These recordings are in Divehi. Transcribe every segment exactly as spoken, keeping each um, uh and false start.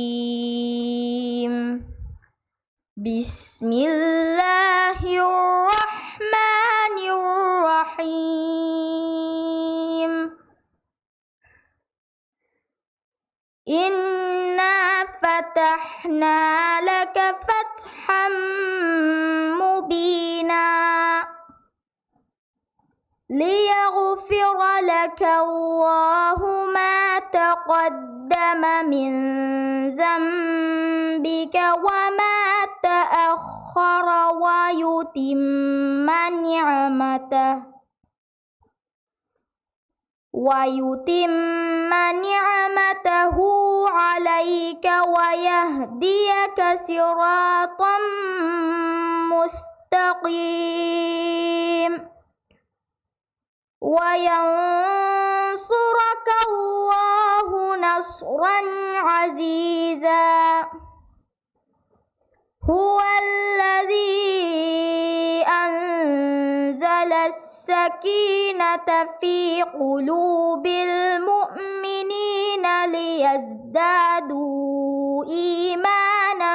الرجيم. بسم الله الرحمن الرحيم. إنا فتحنا لك فتحا مبينا. ليغفر لك الله ما تقدم من ذنبك وما تأخر ويتم نعمته، ويتم نعمته عليك ويهديك صراطا مستقيما. وينصرك الله نصرا عزيزا. هو الذي أنزل السكينة في قلوب المؤمنين ليزدادوا إيمانا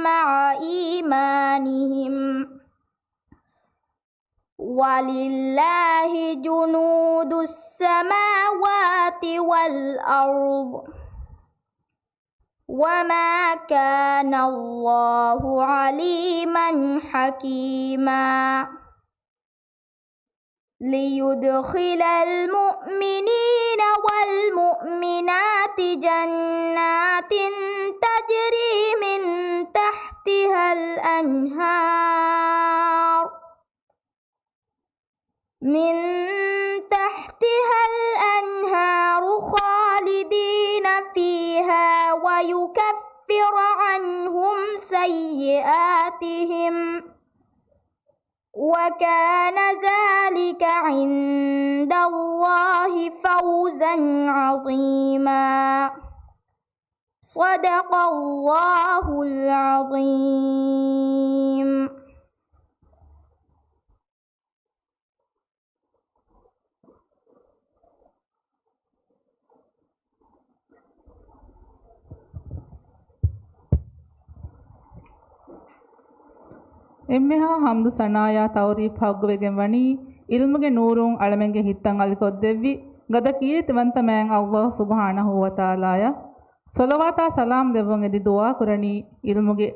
مع إيمانهم، ولله جنود السماوات والأرض، وما كان الله عليما حكيما، ليدخل المؤمنين والمؤمنات جنات تجري من تحتها الأنهار، من تحتها الأنهار خالدين فيها ويكفر عنهم سيئاتهم، وكان ذلك عند الله فوزا عظيما. صدق الله العظيم. އެންމެހާ ޙަމްދު ސަނާޔާ ތަޢުރީފް ޙައްޤުވެގެން ވަނީ، ޢިލްމުގެ ނޫރުން އަޅަމެންގެ ހިތްތައް އަލިކޮށްދެއްވި، ގަދަ ކީރިތިވަންތަ މާތް ﷲ ސުބްޙާނަހޫ ވަތަޢާލާޔަށް ޞަލަވާތާ ސަލާމް ލެއްވުން އެދި ދުޢާ ކުރަނީ، ޢިލްމުގެ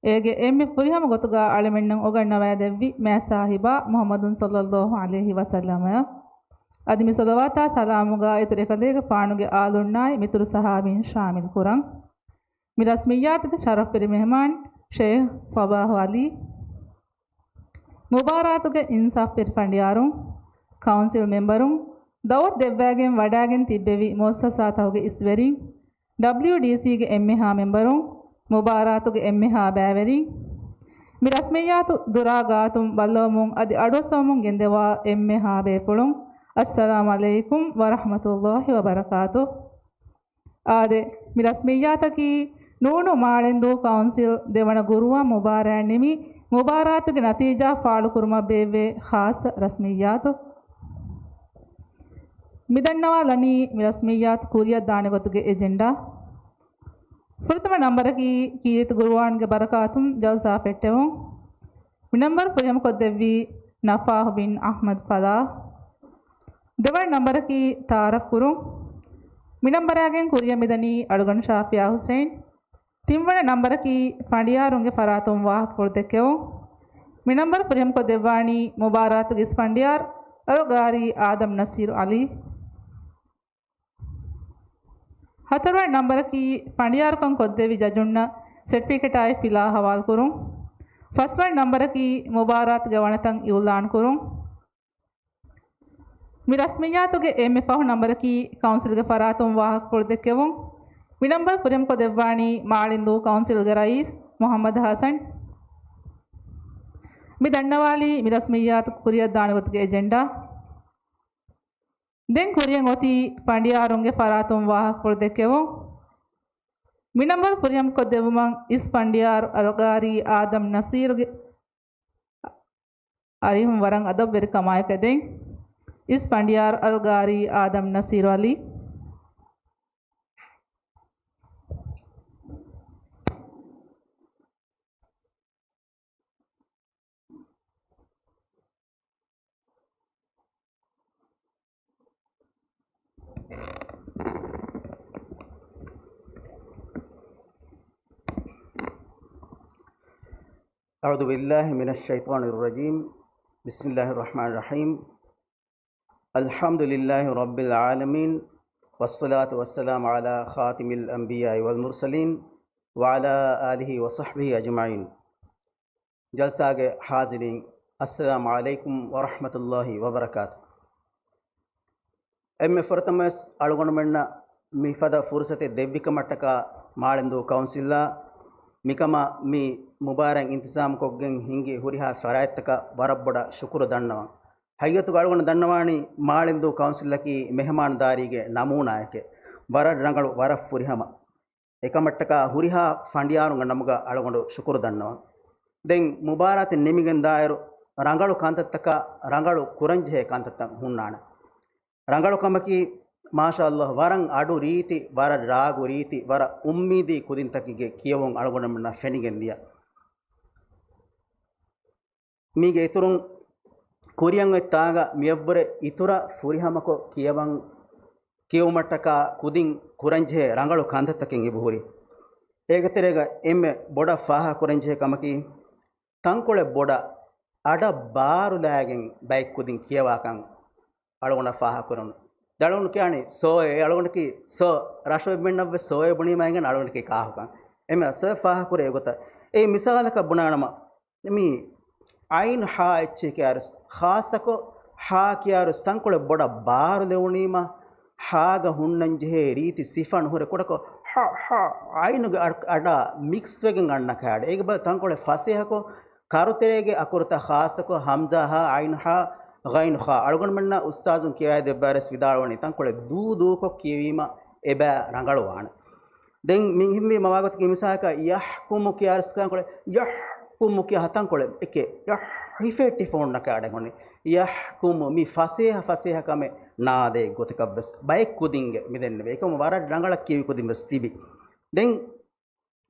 އޭގެ އެންމެ ފުރިހަމަ ގޮތުގަ އަޅަމެންނަށް އުގަންނަވައިދެއްވި މާތް ސާހިބާ މުޙައްމަދު ޞައްލައްލާހު ޢަލައިހި ވަސައްލަމަށް. އަދި މި ޞަލަވާތާ ސަލާމުގަ އިތުރު އެކަލޭގެފާނުގެ އާލުންނާއި މިތުރު ޞަޙާބީން ޝާމިލް ކުރަން. މި ރަސްމިއްޔާތުގެ ޝަރަފްވެރި މެހެމާން ޝޭޚް ޞަބާޙު ޢަލީ، މުބާރާތުގެ އިންސާފްވެރި ފަނޑިޔާރުން، ކައުންސިލް މެމްބަރުން، ދަޢުވަތު ދެއްވައިގެން ވަޑައިގެން ތިއްބެވި މުއައްސަސާތަކުގެ އިސްވެރިން، ޑަބްލިޔުޑީސީގެ އެންމެހާ މެމްބަރުން، މުބާރާތުގެ އެންމެހާ ބައިވެރިން، މި ރަސްމިއްޔާތު ދުރާ ގާތުން ބައްލަވަމުން އަދި އަޑުއައްސަވަމުން ގެންދަވާ އެންމެހާ ބޭފުޅުން، އައްސަލާމް ޢަލައިކުމް ވަރަޙްމަތުﷲ ވަބަރަކާތު. އާދެ، މި ރަސްމިއްޔާތަކީ ނޫނު މާޅެންދޫ ކައުންސިލް ދެވަނަ ގުރުއާން މުބާރާތް ނިމި، މުބާރާތުގެ ނަތީޖާ ފާޅުކުރުމަށް ބޭއްވޭ ޚާއްޞަ ރަސްމިއްޔާތު. މިދަންނަވާލަނީ މި ރަސްމިއްޔާތު ކުރިއަށް ދާނެ ގޮތުގެ އެޖެންޑާ. ފުރަތަމަ ނަންބަރަކީ ކީރިތި ގުރުއާންގެ ބަރަކާތުން ޖަލްސާ ފެއްޓެވުން. މި ނަންބަރު ފުރިހަމަކޮށްދެއްވީ ނަފާހު ބިން އަޙްމަދު ފަލާޙް. ދެވަނަ ނަންބަރަކީ ތަޢާރަފް ކުރުން. މި ނަންބަރާގެން ކުރިއަށް މިދަނީ އަޅުގަނޑު ޝާފިޔާ ޙުސައިން. ތިންވަނަ ނަންބަރަކީ ފަނޑިޔާރުންގެ ފަރާތުން ވާހަކަފުޅު ދެއްކެވުން. މި ނަންބަރު ފުރިހަމަކޮށްދެއްވާނީ މުބާރާތުގެ އިސް ފަނޑިޔާރު އަލްގާރީ އާދަމް ނަސީރު ޢަލީ. ހަތަރުވަނަ ނަންބަރަކީ ފަނޑިޔާރުކަން ކޮށްދެއްވި ޖަޖުންނަށް ސެޓްފިކެޓާއި ފިލާ ހަވާލުކުރުން. ފަސްވަނަ ނަންބަރަކީ މުބާރާތުގެ ވަނަތައް އިޢުލާން ކުރުން. މި ރަސްމިއްޔާތުގެ އެންމެ ފަހު ނަންބަރަކީ ކައުންސިލްގެ ފަރާތުން ވާހަކަފުޅު ދެއްކެވުން. މި ނަންބަރު ފުރިހަމަކޮށްދެއްވާނީ މާޅެންދޫ ކައުންސިލްގެ ރައީސް މުޙައްމަދު ޙަސަން. މި ދަންނަވާލީ މި ރަސްމިއްޔާތު ކުރިއަށްދާނެ ގޮތުގެ އެޖެންޑާ. ދެން ކުރިއަށް އޮތީ ފަނޑިޔާރުންގެ ފަރާތުން ވާހަކަފުޅު ދެއްކެވުން. މި ނަންބަރު ފުރިހަމަކޮށްދެއްވުމަށް އިސް ފަނޑިޔާރު އަލްގާރީ އާދަމް ނަސީރުގެ އަރިހުން ވަރަށް އަދަބުވެރިކަމާއެކު އެދެން. އިސް ފަނޑިޔާރު އަލްގާރީ އާދަމް ނަސީރު ޢަލީ. أعوذ بالله من الشيطان الرجيم. بسم الله الرحمن الرحيم. الحمد لله رب العالمين، والصلاة والسلام على خاتم الأنبياء والمرسلين، وعلى آله وصحبه أجمعين. ޖަލްސާގެ ޙާޒިރީން، އައްސަލާމު ޢަލައިކުމް ވަރަޙްމަތުﷲ ވަބަރަކާތު. އެންމެ ފުރަތަމަވެސް އަޅުގަނޑުމެންނަށް މިފަދަ ފުރުސަތެއް ދެއްވިކަމަށްޓަކާ މާޅެންދޫ ކައުންސިލްއާ މިކަމަށް މި މުބާރާތް އިންތިޒާމްކޮށްގެން ހިންގި ހުރިހާ ފަރާތްތަކަށް ވަރަށް ބޮޑަށް ޝުކުރު ދަންނަވަން. ހަގީގަތުގަ އަޅުގަނޑު ދަންނަވާނީ މާޅެންދޫ ކައުންސިލަކީ މެހެމާންދާރީގެ ނަމޫނާއެކޭ. ވަރަށް ރަނގަޅު، ވަރަށް ފުރިހަމަ. އެކަމަށްޓަކާ ހުރިހާ ފަނޑިޔާރުންގެ ނަމުގަ އަޅުގަނޑު ޝުކުރު ދަންނަވަން. ދެން މުބާރާތެއް ނިމިގެންދާއިރު، ރަނގަޅު ކަންތައްތަކާ ރަނގަޅު ކުރަންޖެހޭ ކަންތައްތައް ހުންނާނެ. ރަނގަޅު ކަމަކީ، މާޝާﷲ، ވަރަށް އަޑު ރީތި، ވަރަށް ރާގު ރީތި، ވަރަށް އުއްމީދީ ކުދިންތަކެއްގެ ކިޔެވުން އަޅުގަނޑުމެންނަށް ފެނިގެން ދިޔަ. މީގެ އިތުރުން ކުރިއަށް އޮތް ތާގަ މިއަށްވުރެ އިތުރަށް ފުރިހަމަކޮށް ކިޔަވަން، ކިޔެވުމަށްޓަކާ ކުދިން ކުރަންޖެހޭ ރަނގަޅު ކަންތައްތަކެއް އެބަހުރި. އޭގެ ތެރޭގަ އެންމެ ބޮޑަށް ފާހަގަކުރަންޖެހޭ ކަމަކީ، ތަންކޮޅެއް ބޮޑަށް އަޑަށް ބާރުލާގެން ބައެއް ކުދިން ކިޔަވާކަން އަޅުގަނޑަށް ފާހަގަކުރެވުނު. އަޅުގަނޑު ކިޔާނީ ސޯއޭ، އަޅުގަނޑަކީ ސޯ، ރަށު އެންމެންނަށްވެސް ސޯއޭ ބުނީމާ އިނގޭނެ އަޅުގަނޑަކީ ކާހުކަން. އެންމެ ސޯއޭ ފާހަގަކުރޭ ގޮތަށް. އެއީ މިސާލަކަށް ބުނާނަމަ، މި ޢައިނު ޙާ އެއްޗެއް ކިޔާރުސް، ޚާއްޞަކޮށް ޙާ ކިޔާރުސް ތަންކޮޅެއް ބޮޑަށް ބާރުލެވުނީމަ، ޙާގަ ހުންނަންޖެހޭ ރީތި ސިފަ ނުހުރެ ކުޑަކޮށް ޙަ، ޙަ، ޢައިނުގެ އަޑް، އަޑާ މިކްސްވެގެން އަންނަ ކައިޑެއް. އޭގެ ބަދަލު ތަންކޮޅެއް ފަސޭހަކޮށް ކަރުތެރޭގެ އަކުރުތައް ޚާއްޞަކޮށް ހަމްޒާ ހާ، ޢައިނު ޙާ، ޣައިނު ޚާ. އަޅުގަނޑުމެންނަށް އުސްތާޒުން ކިޔަވައިދެއްވާރެސް ވިދާޅުވަނީ ތަންކޮޅެއް ދޫ ދޫކޮށް ކިޔެވީމަ އެބަ ރަނގަޅުވާނެ. ދެން މިހެންވީމަ ވާގޮތަކީ މިސާލަކަށް ޔަޙްކުމު ކިޔާރިސް ކަންކޮޅެ، ޔަޙްކުމު ކިޔާ ހަތަންކޮޅެ އެކެ، ޔަޙް ހިފެއްޓިފަ ހުންނަ ކައިޑެއް ހުންނެ. ޔަޙްކުމު މި ފަސޭހަ ފަސޭހަ ކަމެއް ނާދޭ ގޮތަކަށްވެސް ބައެއް ކުދިންގެ މި ދެންނެވި. އެކަމު ވަރަށް ރަނގަޅަށް ކިޔެވި ކުދިން ވެސް ތިބި. ދެން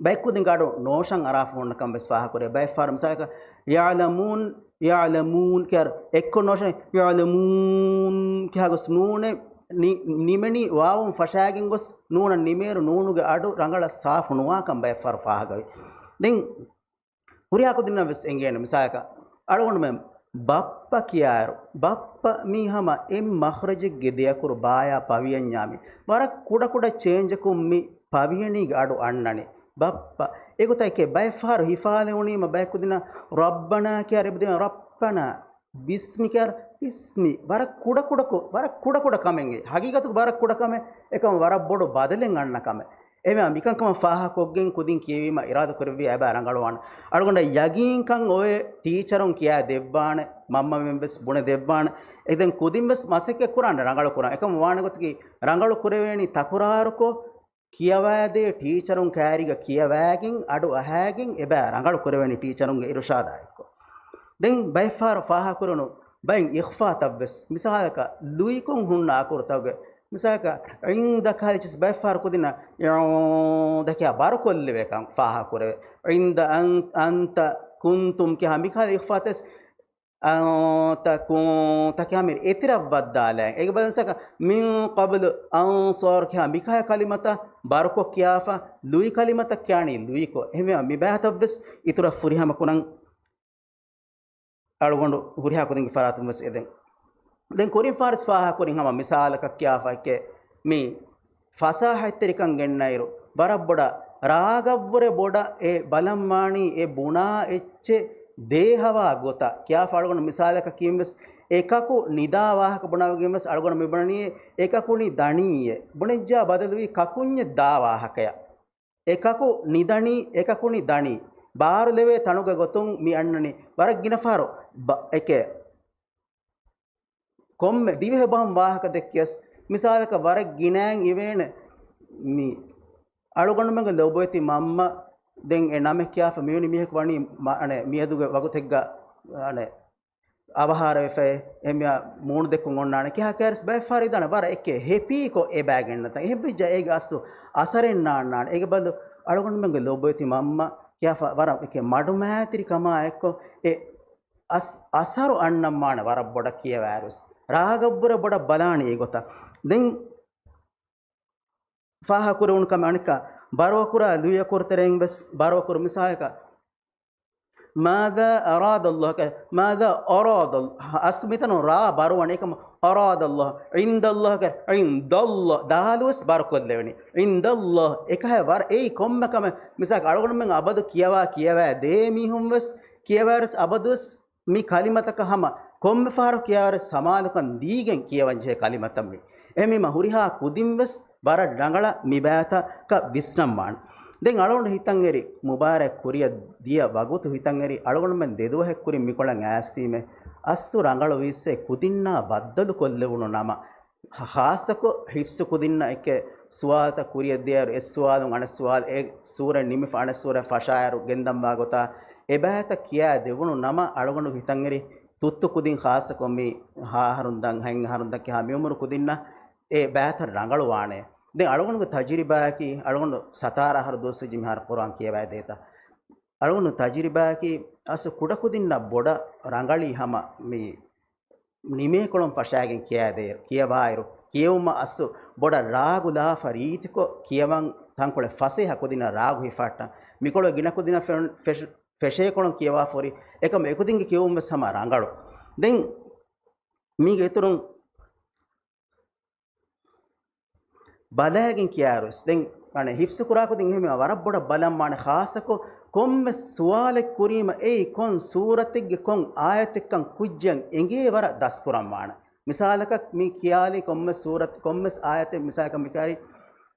ބައެއް ކުދިންގެ އަޑު ނޯޝަން އަރާފަ ހުންނަ ކަން ވެސް ފާހަގަކުރޭ. ބައެއް ފަހަރު މިސާލަކަށް ޔަޢުލަމޫން، ޔަޢުލަމޫން ކިޔާ އެއްކޮށް ނޯޝަން ޔަޢުލަމޫން ކިޔާ ގޮސް ނޫނެއް ނި-، ނިމެނީ ވާވުން ފަށާގެން ގޮސް ނޫނަށް ނިމޭއިރު ނޫނުގެ އަޑު ރަނގަޅަށް ސާފު ނުވާކަން ބައެއް ފަހަރު ފާހަގަވި. ދެން ހުރިހާ ކުދިންނަށް ވެސް އެނގޭނެ މިސާލަކަށް އަޅުގަނޑުމެން ބައްޕަ ކިޔާއިރު، ބައްޕަ މީ ހަމަ އެއް މަޚްރަޖެއްގެ ދެއަކުރު ބާޔާ ޕަވިޔަންޏާ މި. ވަރަށް ކުޑަކުޑަ ޗޭންޖަކުން މި ޕަވިޔަނީގެ އަޑު އަންނަނީ. ބައްޕަ. އެގޮތަކީ ބައެއް ފަހަރު ހިފާލެވުނީމަ ބައެއް ކުދިންނަށް ރައްބަނާ ކިޔާ ރެބުދެމެ ރައްޕަނާ. ބިސްމި ކިޔާ ބިސްމި. ވަރަށް ކުޑަކުޑަކޮށް، ވަރަށް ކުޑަކުޑަ ކަމެއް. ހަގީގަތުގަ ވަރަށް ކުޑަ ކަމެއް. އެކަމަ ވަރަށް ބޮޑު ބަދަލެއް އަންނަ ކަމެއް. އެމެ މިކަންކަމަށް ފާހަގަކޮށްގެން ކުދިން ކިޔެވީމަ އިރާދަކުރެއްވިޔާ އެބަ ރަނގަޅުވާނެ. އަޅުގަނޑަށް ޔަގީންކަން އޮވޭ ޓީޗަރުން ކިޔާ ދެއްވާނެ، މަންމަމެން ވެސް ބުނެ ދެއްވާނެ. އެ ދެން ކުދިން ވެސް މަސައްކަތް ކުރާނެ ރަނގަޅު ކުރަން. އެކަމަ ވާނެ ގޮތަކީ ރަނގަޅު ކުރެވޭނީ ތަކުރާރުކޮށް، ކިޔަވާދޭ ޓީޗަރުން ކައިރީގަ ކިޔަވާގެން އަޑު އަހާގެން އެބަ ރަނގަޅު ކުރެވޭނީ ޓީޗަރުންގެ އިރުޝާދާ އެއްކޮށް. ދެން ބައެއްފަހަރު ފާހަގަކުރުނު ބައެއް އިޚްފާތައްވެސް، މިސާލަކަށް ލުއިކޮށް ހުންނަ އަކުރުތަކުގެ، މިސާލަކަށް ޢިންދަ ކަހަލަ އެއްޗެސް ބައެއްފަހަރު ކުދިންނަށް ޢިންދަ ކިޔާ ބަރުކޮށްލެވޭކަން ފާހަގަކުރެވޭ. ޢިންދަ އަން، އަންތަ ކުންތުމް ކިޔާ މިކަހަލަ އިޚްފާތައް، އަންތަ ކުންތަ ކިޔާ މި އެތެރެއަށް ވައްދާލާ. އޭގެ ބަދަލު މިން ޤަބްލު އަންޞާރު ކިޔާ މިކަހަލަ ކަލިމަތައް ބަރުކޮށް ކިޔާފަ، ލުއި ކަލިމަތައް ކިޔާނީ ލުއިކޮށް. އެހެންވެ މި ބައިތައްވެސް އިތުރަށް ފުރިހަމަ ކުރަން އަޅުގަނޑު ހުރިހާ ކުދިންގެ ފަރާތުން ވެސް އެދެން. ދެން ކުރިން ފާރިސް ފާހަގަކުރިން ހަމަ މިސާލަކަށް ކިޔާފައެކޭ މި ފަސާހަތްތެރިކަން ގެންނައިރު، ވަރަށް ބޮޑަށް ރާގަށްވުރެ ބޮޑަށް އެ ބަލަންވާނީ އެ ބުނާ އެއްޗެއް ދޭހަވާ ގޮތަށް ކިޔާފަ އަޅުގަނޑު މިސާލަކަށް ކިޔުން ވެސް އެކަކު ނިދާ ވާހަކަ ބުނާގެން ވެސް އަޅުގަނޑު މި ބުނަނީ އެކަކު ނިދަނީއޭ. ބުނެއްޖާ ބަދަލުވީ ކަކުންޏެއް ދާ ވާހަކަޔަށް. އެކަކު ނިދަނީ، އެކަކު ނިދަނީ. ބާރުލެވޭ ތަނުގެ ގޮތުން މި އަންނަނީ. ވަރަށް ގިނަ ފަހަރު ބަ-، އެކޭ. ކޮންމެ ދިވެހި ބަހުން ވާހަކަ ދެއްކިޔަސް، މިސާލަކަށް ވަރަށް ގިނައިން އިވޭނެ މި އަޅުގަނޑުމެންގެ ލޮބުވެތި މަންމަ ދެން އެ ނަމެއް ކިޔާފަ މިވެނި މީހަކު ވަނީ މަ-، އަނެ، މިއަދުގެ ވަގުތެއްގަ، އަނެ، އަވަހާރަވެފައި އެމިއާ މޫނު ދެއްކުން އޮންނާނެ ކިހާ ކައިރިސް ބައެއްފަހަރު އިދާނެ ވަރަށް އެކޭ ހެޕީކޮށް އެބައިގެންނަތަން. އެހެންވެއްޖާ އޭގެ އަސްލު އަސަރެއް ނާންނާނެ. އޭގެ ބަދަލު އަޅުގަނޑުމެންގެ ލޮބުވެތި މަންމަ ކިޔާފަ ވަރަށް އެކޭ މަޑުމައިތިރިކަމާ އެއްކޮށް އެ އަސް-، އަސަރު އަންނަންވާނެ ވަރަށް ބޮޑަށް ކިޔަވާއިރުވެސް. ރާގަށްވުރެ ބޮޑަށް ބަލާނީ އެގޮތަށް. ދެން ފާހަގަކުރެވުނު ކަމެއް އަނެއްކާ، ބަރުއަކުރާ ލުއިއަކުރު ތެރެއިން ވެސް ބަރުއަކުރު މިސާލަކަށް، ماذا أراد الله ކ، ماذا أراد الله، އަސްލު މިތަނުން ރާ ބަރުވަނީ އެކަމަ أراد الله، عند الله ކ، عند الله، ދާލުވެސް ބަރުކޮށްލެވެނީ. عند الله، އެކަހަ ވަރަށް އެއީ ކޮންމެ ކަމެއް، މިސާލަކަށް އަޅުގަނޑުމެން އަބަދު ކިޔަވާ ކިޔަވައި ދޭ މީހުން ވެސް ކިޔަވައިރުސް އަބަދުވެސް މި ކަލިމަތަކަށް ހަމަ ކޮންމެ ފަހަރު ކިޔާވަރެއް ސަމާލުކަން ދީގެން ކިޔަވަންޖެހޭ ކަލިމަތައް މި. އެހެންވީމަ ހުރިހާ ކުދިން ވެސް ވަރަށް ރަނގަޅަށް މި ބައިތަކަށް ވިސްނަންވާނެ. ދެން އަޅުގަނޑު ހިތަށް އެރި މުބާރާތް ކުރިއަށް ދިޔަ ވަގުތު ހިތަށް އެރި އަޅުގަނޑުމެން ދެދުވަހެއް ކުރިން މިކޮޅަށް އައިސްވީމޭ އަސްލު ރަނގަޅު ވީއްސޭ ކުދިންނާ ބައްދަލު ކޮށްލެވުނު ނަމަ، ޚާއްޞަކޮށް ހިފްޒު ކުދިންނަށް އެކެ ސުވާލުތައް ކުރިއަށް ދިޔައިރު އެއް ސުވާލުން އަނެއް ސުވާލު އެ ސޫރަތް ނިމިފަ އަނެއް ސޫރަތް ފަށާއިރު ގެންދަންވާ ގޮތާ އެބައިތައް ކިޔާ ދެވުނު ނަމަ އަޅުގަނޑު ހިތަށް އެރި ތުއްތު ކުދިން ޚާއްޞަކޮށް މި ހަ އަހަރުން ދަން ހަތް އަހަރުން ދަން ކިހާ މި އުމުރު ކުދިންނަށް އެ ބައިތައް ރަނގަޅުވާނެ. ދެން އަޅުގަނޑުގެ ތަޖުރިބާއަކީ އަޅުގަނޑު ސަތާރަ އަހަރު ދުވަސްވެއްޖެ މިހާރު ޤުރުއާން ކިޔަވައިދޭތަ. އަޅުގަނޑު ތަޖުރިބާއަކީ އަސް ކުޑަކުދިންނަށް ބޮޑަށް ރަނގަޅީ ހަމަ މި ނިމޭކޮޅުން ފަށާގެން ކިޔާދޭ، ކިޔަވާއިރު، ކިޔެވުމަށް އަސްލު ބޮޑަށް ރާގުލާފަ ރީތިކޮށް ކިޔަވަން ތަންކޮޅެއް ފަސޭހަ ކުދިންނަށް ރާގު ހިފަހައްޓަން. މިކޮޅު ގިނަ ކުދިންނަށް ފެ-، ފެށ-، ފެށޭކޮޅުން ކިޔަވާފަ ހުރި އެކަމަ އެކުދިންގެ ކިޔެވުން ވެސް ހަމަ ރަނގަޅު. ދެން މީގެ އިތުރުން ބަލައިގެން ކިޔާއިރުވެސް ދެން އަނެއް ހިފްޒު ކުރާކުދިން އެހެންވީމަ ވަރަށް ބޮޑަށް ބަލަން ވާނެ، ޚާއްޞަކޮށް ކޮންމެ ސުވާލެއް ކުރީމަ އެއީ ކޮން ސޫރަތެއްގެ ކޮން އާޔަތެއްކަން ކުއްޖެއް އެނގޭ ވަރަށް ދަސްކުރަން ވާނެ. މިސާލަކަށް މި ކިޔާލީ ކޮންމެ ސޫރަތް، ކޮންމެސް އާޔަތެއް މިސާލަކަށް މިކާރި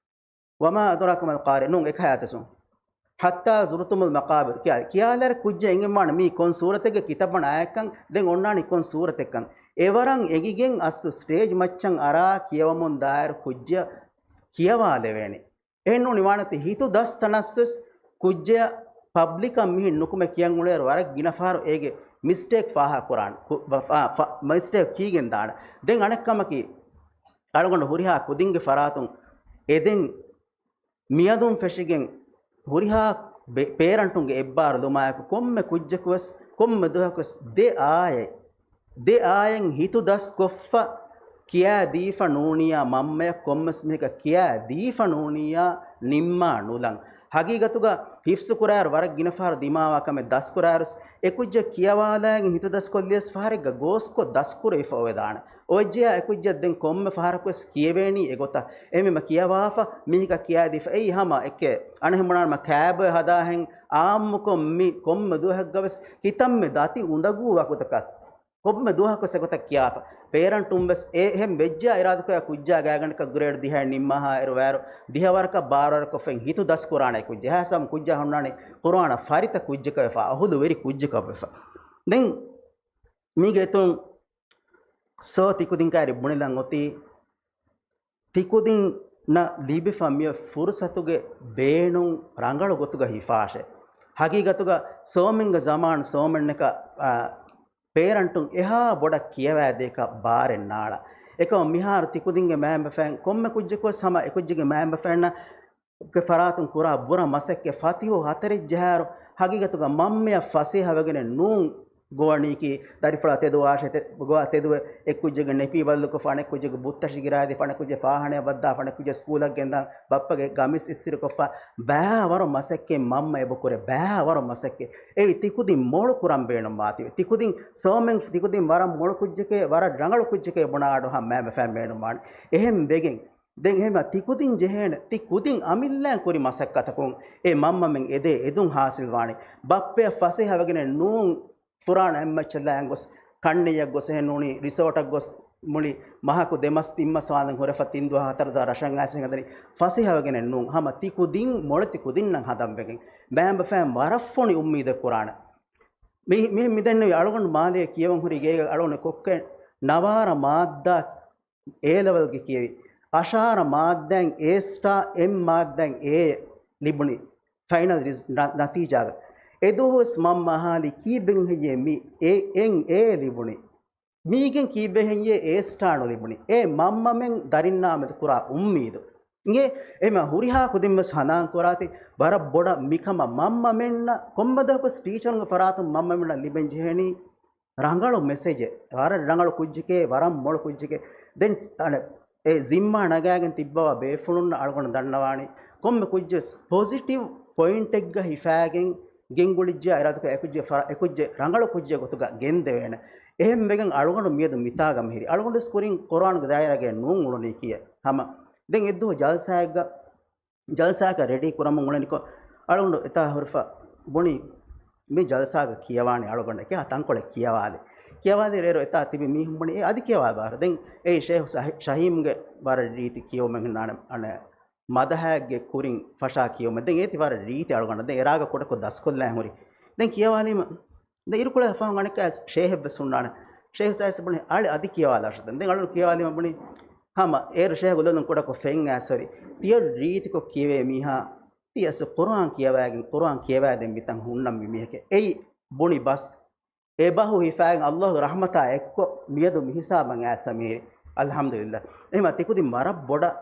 وما أدراك ما القارعة ނޫން އެކަހައިތަސުން. حتى زرتم المقابر ކިޔާ، ކިޔާލާއިރު ކުއްޖެއް އެނގެންވާނެ މީ ކޮން ސޫރަތެއްގެ ކިތައްވަނަ އާޔަތްކަން، ދެން އޮންނާނީ ކޮން ސޫރަތެއްކަން. އެވަރަށް އެނގިގެން އަސްލު ސްޓޭޖް މައްޗަށް އަރާ ކިޔަވަމުން ދާއިރު ކުއްޖެއް ކިޔަވާލެވޭނެ. އެހެންނޫން ނިވާނެތީ ހިތު ދަސް ތަނަސްވެސް ކުއްޖެއަށް ޕަބްލިކަށް މިހެން ނުކުމެ ކިޔަން އުޅޭއިރު ވަރަށް ގިނަ ފަހަރު އޭގެ މިސްޓޭކް ފާހަގަ ކުރާނެ. ކު-، ފަ-، ފަ-، ފަ-، މިސްޓޭކް ކީގެން ދާނެ. ދެން އަނެއްކަމަކީ، އަޅުގަނޑު ހުރިހާ ކުދިންގެ ފަރާތުން އެދެން މިއަދުން ފެށިގެން ހުރިހާ ބެ-، ޕޭރަންޓުންގެ އެއްބާރުލުމާއެކު ކޮންމެ ކުއްޖަކުވެސް ކޮންމެ ދުވަހަކުވެސް ދެ އާޔަތް، ދެ އާޔަތް ހިތު ދަސް ކޮށްފަ ކިޔާ ދީފަ ނޫނިއްޔާ މަންމަޔަށް ކޮންމެސް މީހަކަށް ކިޔާ ދީފަ ނޫނިއްޔާ ނިންމާ ނުލަން. ހަގީގަތުގަ ހިފްޒު ކުރާއިރު ވަރަށް ގިނަ ފަހަރު ދިމާވާ ކަމެއް ދަސްކުރާއިރުސް އެކުއްޖެއް ކިޔަވާލާގެން ހިތު ދަސްކޮށްލިޔަސް ފަހަރެއްގަ ގޯސްކޮށް ދަސްކުރެވިފަ އޮވެދާނެ. އޮވެއްޖެޔާ އެކުއްޖެއް ދެން ކޮންމެ ފަހަރަކުވެސް ކިޔެވޭނީ އެގޮތަށް. އެހެންވީމަ ކިޔަވާފަ މީހަކަށް ކިޔާދީފަ އެއީ ހަމަ އެކެއް. އަނެއް ބުނާނަމަ ކާބޮއެ ހަދާހެން އާއްމުކޮށް މި ކޮންމެ ދުވަހެއްގަވެސް ކިތަންމެ ދަތި އުނދަގޫ ވަގުތަކަސް ކޮންމެ ދުވަހަކުވެސް އެގޮތަށް ކިޔާފަ. ޕޭރަންޓުން ވެސް އެ އެހެން ވެއްޖާ އިރާދަކޮށް ކުއްޖާ ގާތްގަނޑަކަށް ގްރޭޑް ދިހައެއް ނިންމާހާއިރު ވާއިރު ދިހަވަރަކަށް ބާރަވަރަކަށް ފެން ހިތު ދަސްކުރާނެ ކުއްޖެއް. ހާސް ކުއްޖާ ހުންނާނީ ޤުރުއާނަށް ފަރިތަ ކުއްޖަކަށް ވެފަ، އަހުލުވެރި ކުއްޖަކަށް ވެފަ. ދެން މީގެ އިތުރުން ސޯ ތިކުދިން ކާރި ބުނެލަން އޮތީ ތިކުދިންނަށް ލިބިފަ މިއޮތް ފުރުސަތުގެ ބޭނުން ރަނގަޅު ގޮތުގަ ހިފާށޭ. ހަގީގަތުގަ ސޯމެންގެ ޒަމާން ސޯމެންނަކަށް، އާ، ޕޭރަންޓުން އެހާ ބޮޑަށް ކިޔަވައިދޭކަށް ބާރެއް ނާޅަ. އެކަމަ މިހާރު ތިކުދިންގެ މައިންބަފައިން ކޮންމެ ކުއްޖަކުވެސް ހަމަ އެކުއްޖެއްގެ މައިންބަފައިންނަށް ގެ ފަރާތުން ކުރާ ބުރަ މަސައްކަތް ފަތިހު ހަތަރެއް ޖަހާއިރު، ހަގީގަތުގަ މަންމަޔަށް ފަސޭހަވެގެނެއް ނޫން ގޮވަނީކީ، ދަރިފުޅާ ތެދު ވާށޭ، ތެ-، ގޮވާ ތެދުވެ، އެއްކުއްޖެއްގެ ނެޕީ ބަދަލުކޮށްފަ، އަނެއްކުއްޖެއްގެ ބުއްތަށި ގިރާދީފަ، އަނެއްކުއްޖެއް ފާހަނަޔަށް ވައްދާފަ، އަނެއްކުއްޖެއް ސްކޫލަށް ގެންދާން، ބައްޕަގެ ގަމީސް އިސްތިރިކޮށްފަ، ބައިވަރު މަސައްކަތް މަންމަ އެބަ ކުރޭ، ބައިވަރު މަސައްކަތް. އެއީ ތިކުދިން މޮޅު ކުރަން ބޭނުންވާތީވެ. ތިކުދިން ސޯމެން ތިކުދިން ވަރަށް މޮޅު ކުއްޖެކޭ، ވަރަށް ރަނގަޅު ކުއްޖެކޭ ބުނާ އަޑު ހަމަ މައިންބަފައިން ބޭނުންވާނެ. އެހެން ވެގެން ދެން އެހެންވީމަ ތިކުދިން ޖެހޭނެ، ތި ކުދިން އަމިއްލައިން ކުރި މަސައްކަތަކުން އެ މަންމަމެން އެދޭ އެދުން ހާސިލްވާނީ. ބައްޕަޔަށް ފަސޭހަވެގެނެއް ނޫން ފުރާނަ އެއްމައްޗަށްލާން ގޮސް، ކަންނެއްޔަށް ގޮސް އެހެން ނޫނީ ރިސޯޓަށް ގޮސް މުޅި މަހަކު ދެ މަސް ތިން މަސް ވާންދެން ހުރެފަ ތިން ދުވަހަށް ހަތަރު ދުވަހަށް ރަށަށް އައިސް ހަދަނީ ފަސޭހަވެގެނެއް ނޫން. ހަމަ ތި ކުދިން މޮޅެ ތި ކުދިންނަށް ހަދަން ވެގެން. މައިންބަފައިން ވަރަށް ފޮނި އުއްމީދެއް ކުރާނެ. މި-، މި-، މިދެންނެވި އަޅުގަނޑު މާލޭ ކިޔަވަން ހުރި ގޭގަ އަޅުގަނޑު ކޮއްކޮއެއް ނަވާރަ މާއްދާ އޭ ލެވެލްގެ ކިޔެވި. އަށާރަ މާއްދާއިން އޭ ސްޓާ، އެމް މާއްދާއިން އޭ ލިބުނީ ފައިނަލް ރިސް-، ނަ-، ނަތީޖާގަ. އެދުވަހުވެސް މަންމަ އަހާލި ކީއްވެގެން ހެއްޔޭ މި އެ-، އެން އޭ ލިބުނީ؟ މީގެން ކީއްވެ ހެއްޔޭ އޭ ސްޓާ ނުލިބުނީ؟ އެ މަންމަމެން ދަރިންނާމެދު ކުރާ އުއްމީދު. އިނގޭ، އެމަ ހުރިހާ ކުދިންވެސް ހަނދާން ކުރާތި، ވަރަށް ބޮޑަށް މިކަމަށް މަންމަމެންނަށް ކޮންމެ ދުވަހަކުވެސް ޓީޗަރުންގެ ފަރާތުން މަންމަމެންނަށް ލިބެން ޖެހެނީ ރަނގަޅު މެސެޖެއް، ވަރަށް ރަނގަޅު ކުއްޖެކޭ، ވަރަށް މޮޅު ކުއްޖެކޭ. ދެން އަނެއް އެ ޒިންމާ ނަގާގެން ތިއްބަވާ ބޭފުޅުންނަށް އަޅުގަނޑު ދަންނަވާނީ، ކޮންމެ ކުއްޖެއް ޕޮޒިޓިވް ޕޮއިންޓެއްގަ ހިފާގެން ގެންގުޅިއްޖެ އިރާދަކޮށް އެކުއްޖެ ފަރ-، އެކުއްޖެ ރަނގަޅު ކުއްޖެއް ގޮތުގަ ގެންދެވޭނެ. އެހެން ވެގެން އަޅުގަނޑު މިއަދު މިތާގަ މިހިރީ. އަޅުގަނޑު ވެސް ކުރިން ޤުރުއާނުގެ ދާއިރާގައި ނޫން އުޅުނީކީއެއް. ހަމަ ދެން އެއްދުވަހު ޖަލްސާއެއްގަ، ޖަލްސާއަކަށް ރެޑީ ކުރަމުން އުޅެނިކޮށް، އަޅުގަނޑު އެތާ ހުރިފަ ބުނި، މި ޖަލްސާގަ ކިޔަވާނެ އަޅުގަނޑަކީ ތަންކޮޅެއް ކިޔަވާލި. ކިޔަވާލި ރޭރު އެތާ ތިބި މީހުން ބުނި، އޭ އަދި ކިޔަވާ ބާރު. ދެން އެއީ ޝޭހު ޝަހީ-، ޝަހީމްގެ ވަރަށް ރީތި ކިޔެވުމެއް ހުންނާނެ. އަނެއް މަދަހައެއްގެ ކުރިން ފަށާ ކިޔުމެއް. ދެން އޭތި ވަރަށް ރީތި އަޅުގަނޑަށް. ދެން އެރާގަ ކުޑަކޮށް ދަސްކޮށްލާން ހުރި. ދެން ކިޔަވާލީމަ، ދެން އިރުކޮޅެއް ފަހުން އަނެއްކާ ޝޭހެއްވެސް ހުންނާނެ. ޝޭހު ސާއިސް ބުނި، އަޅެ އަދި ކިޔަވާލާށެ. ދެން އަޅު ކިޔަވާލީމަ ބުނި، ހަމަ އޭރު ޝޭހު ލޮލުން ކުޑަކޮށް ފެން އައިސް ހުރި. ތިޔަ ރީތިކޮށް ކިޔެވޭ މީހާ، ތިޔަސް ޤުރުއާން ކިޔަވައިގެން، ޤުރުއާން ކިޔަވައިދޭން މިތަން ހުންނަން މި މީހެކޭ. އެއީ ބުނި ބަސް. އެބަހު ހިފާގެން ﷲ ގެ ރަޙްމަތާ އެއްކޮށް މިއަދު މިހިސާބަށް އައިސް މިހިރީ. އަލްޙަމްދުލިއްލާ. އެހެމަ ތިކުދިން ވަރަށް ބޮޑަށް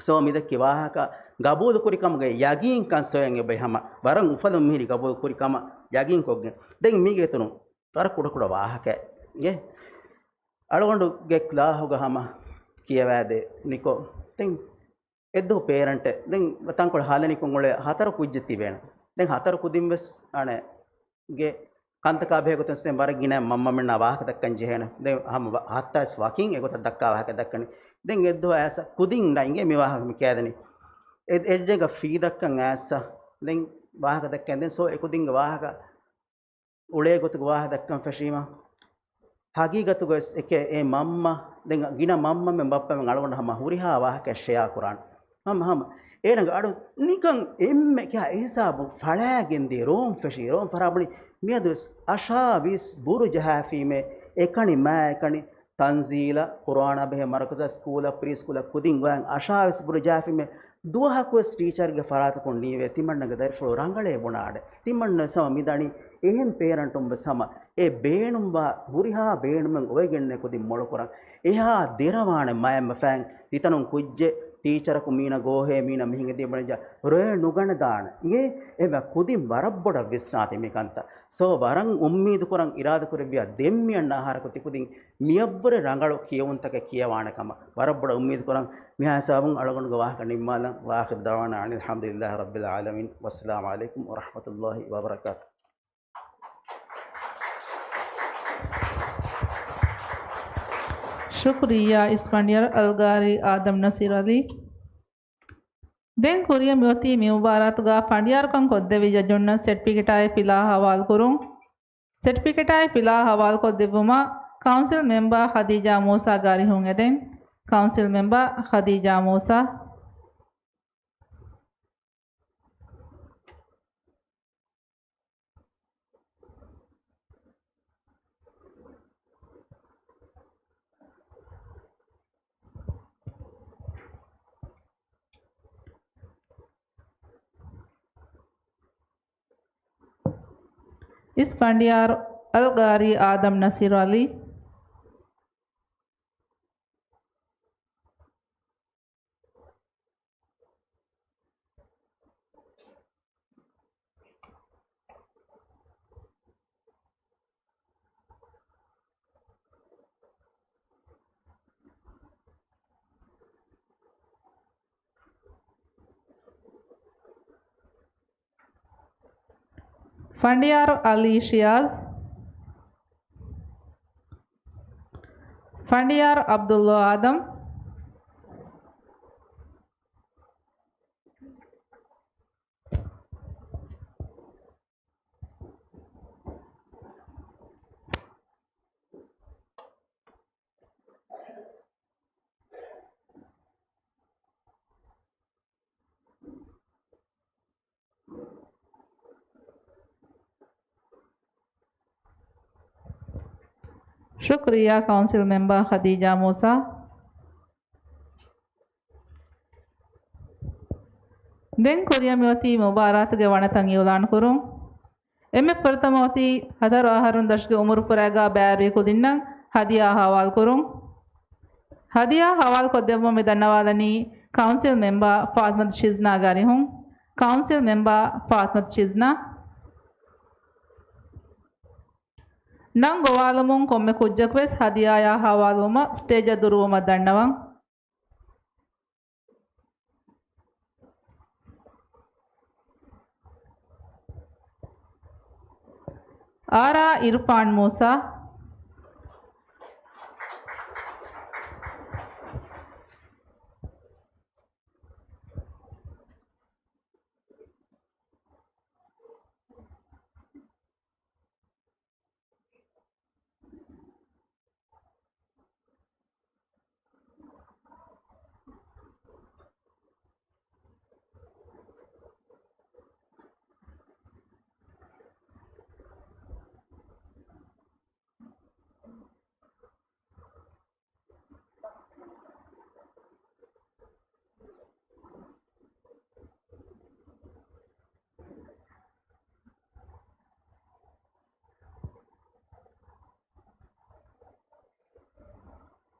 ސޯ މިދެއްކި ވާހަކަ ގަބޫލުކުރި ކަމުގެ ޔަގީންކަން ސޮޔަން އެބައި ހަމަ ވަރަށް އުފަލުން މިހިރި ގަބޫލުކުރި ކަމަށް ޔަގީންކޮށްގެން. ދެން މީގެ އިތުރުން ވަރަށް ކުޑަކުޑަ ވާހަކައެއް އަޅުގަނޑުގެ ކްލާހުގަ ހަމަ ކިޔަވާދޭނިކޮށް، ދެން އެއްދުވަހު ޕޭރެންޓެއް ދެން ތަންކޮޅެއް ހާލަނިކޮށް އުޅޭ ހަތަރު ކުއްޖެއް ތިބޭނެ. ދެން ހަތަރު ކުދިން ވެސް އަނެއް ގެ ކަންތަކާ ބެހޭ ގޮތުން ވެސް ދެން ވަރަށް ގިނަ މަންމަމެންނާ ވާހަކަ ދައްކަން ޖެހޭނެ. ދެން ހަމަ ވަ-، ހައްތާވެސް ވަކިން އެގޮތަށް ދައްކާ ވާހަކަ ދައްކަނީ. ދެން އެއްދުވަހު އައިސް ކުދިންނަށް އިނގޭ މި ވާހަކަ މި ކިޔާދެނީ. އެ-، އެއްޑޭގަ ފީ ދައްކަން އައިސް ދެން ވާހަކަ ދައްކަން ދެން ސޯ އެކުދިންގެ ވާހަކަ އުޅޭ ގޮތުގެ ވާހަކަ ދައްކަން ފެށީމަ، ހަގީގަތުގަވެސް އެކޭ އެ މަންމަ، ދެން ގިނަ މަންމަމެން ބައްޕަމެން އަޅުގަނޑު ހަމަ ހުރިހާ ވާހަކަ ޝެއާ ކުރާނެ. ހަމަ، ހަމަ. އޭނަގެ އަޑު ނިކަން އެންމެ ކިހާ އެހިސާބު ފަޅާގެންދިޔަ ރޯން ފެށީ، ރޯން ފަރާބުނި މިއަދުވެސް އަށާވީސް ބުރު ޖަހާފީމޭ، އެކަނި މާ އެކަނި ތަންޒީލަށް، ޤުރުއާނާ ބެހޭ މަރުކަޒަށް، ސްކޫލަށް، ޕްރީ ސްކޫލަށް ކުދިން ގޮޔަން އަށާވީސް ބުރު ޖަހާފީމޭ، ދުވަހަކުވެސް ޓީޗަރުގެ ފަރާތަކުން ނީވޭ ތިމަންނަގެ ދަރިފުޅު ރަނގަޅޭ ބުނާ އަޑެއް. ތިމަންނަ ވެސް ހަމަ މިދަނީ އެހެން ޕޭރެންޓުން ވެސް ހަމަ އެ ބޭނުންވާ ހުރިހާ ބޭނުމެއް އޮވެގެންނޭ ކުދިން މޮޅުކުރަން. އެހާ ދެރަވާނެ މައެއް މަފައިން ތިތަނުން ކުއްޖެއް ޓީޗަރަކު މީނަ ގޯހޭ މީނަ މިހިނގެ ދިޔަ ބުނެއްޖާ ރޮއެ ނުގަނެދާނެ. އިނގޭ އެބަ ކުދިން ވަރަށް ބޮޑަށް ވިސްނާތި މިކަންތައް. ސޯ ވަރަށް އުއްމީދު ކުރަން އިރާދަ ކުރެއްވިޔާ ދެން މިއަންނަ އަހަރަކު ތިކުދިން މިއަށްވުރެ ރަނގަޅު ކިޔެވުންތަކެއް ކިޔަވާނެ ކަމަށް ވަރަށް ބޮޑަށް އުއްމީދު ކުރަން. މިހާ ހިސާބުން އަޅުގަނޑުގެ ވާހަކަ ނިންމާލަން. وآخر دعوانا أن الحمد لله رب العالمين. والسلام عليكم ورحمة الله وبركاته. ޝުކުރިއްޔާ އިސް ފަނޑިޔާރު އަލްގާރީ އާދަމް ނަސީރު އަލީ. ދެން ކުރިއަށް މިއޮތީ މި މުބާރާތުގަ ފަނޑިޔާރުކަން ކޮށްދެއްވި ޖަޖުންނަށް ސެޓްފިކެޓާއި ފިލާ ހަވާލުކުރުން. ސެޓްފިކެޓާއި ފިލާ ހަވާލުކޮށްދެއްވުމަށް ކައުންސިލް މެމްބާ ޚަދީޖާ މޫސާ ގާރިހުން އެދެން. ކައުންސިލް މެމްބާ ޚަދީޖާ މޫސާ. އިސް ފަނޑިޔާރު އަލްގާރީ އާދަމް ނަސީރު އަލީ. ފަނޑިޔާރު އަލީ ޝިޔާޒް. ފަނޑިޔާރު އަބްދުﷲ އާދަމް. ޝުކުރިއްޔާ ކައުންސިލް މެމްބާ ޚަދީޖާ މޫސާ. ދެން ކުރިއަށް މިއޮތީ މުބާރާތުގެ ވަނަތައް އިއުލާން ކުރުން. އެންމެ ފުރަތަމަ އޮތީ ހަތަރު އަހަރުން ދަށުގެ އުމުރު ފުރައިގާ ބައިވެރި ކުދިންނަށް ހަދިޔާ ހަވާލު ކުރުން. ހަދިޔާ ހަވާލު ކޮށްދެއްވުމަށް މި ދަންނަވާލަނީ ކައުންސިލް މެމްބާ ފާތިމަތު ޝިޒްނާގެ އަރިހުން. ކައުންސިލް މެމްބާ ފާތިމަތު ޝިޒްނާ. ނަން ގޮވާލުމުން ކޮންމެ ކުއްޖަކުވެސް ހަދިޔާޔާ ހަވާލުވުމަށް ސްޓޭޖަށް ދުރުވުމަށް ދަންނަވަން. އާރާ އިރުފާން މޫސާ.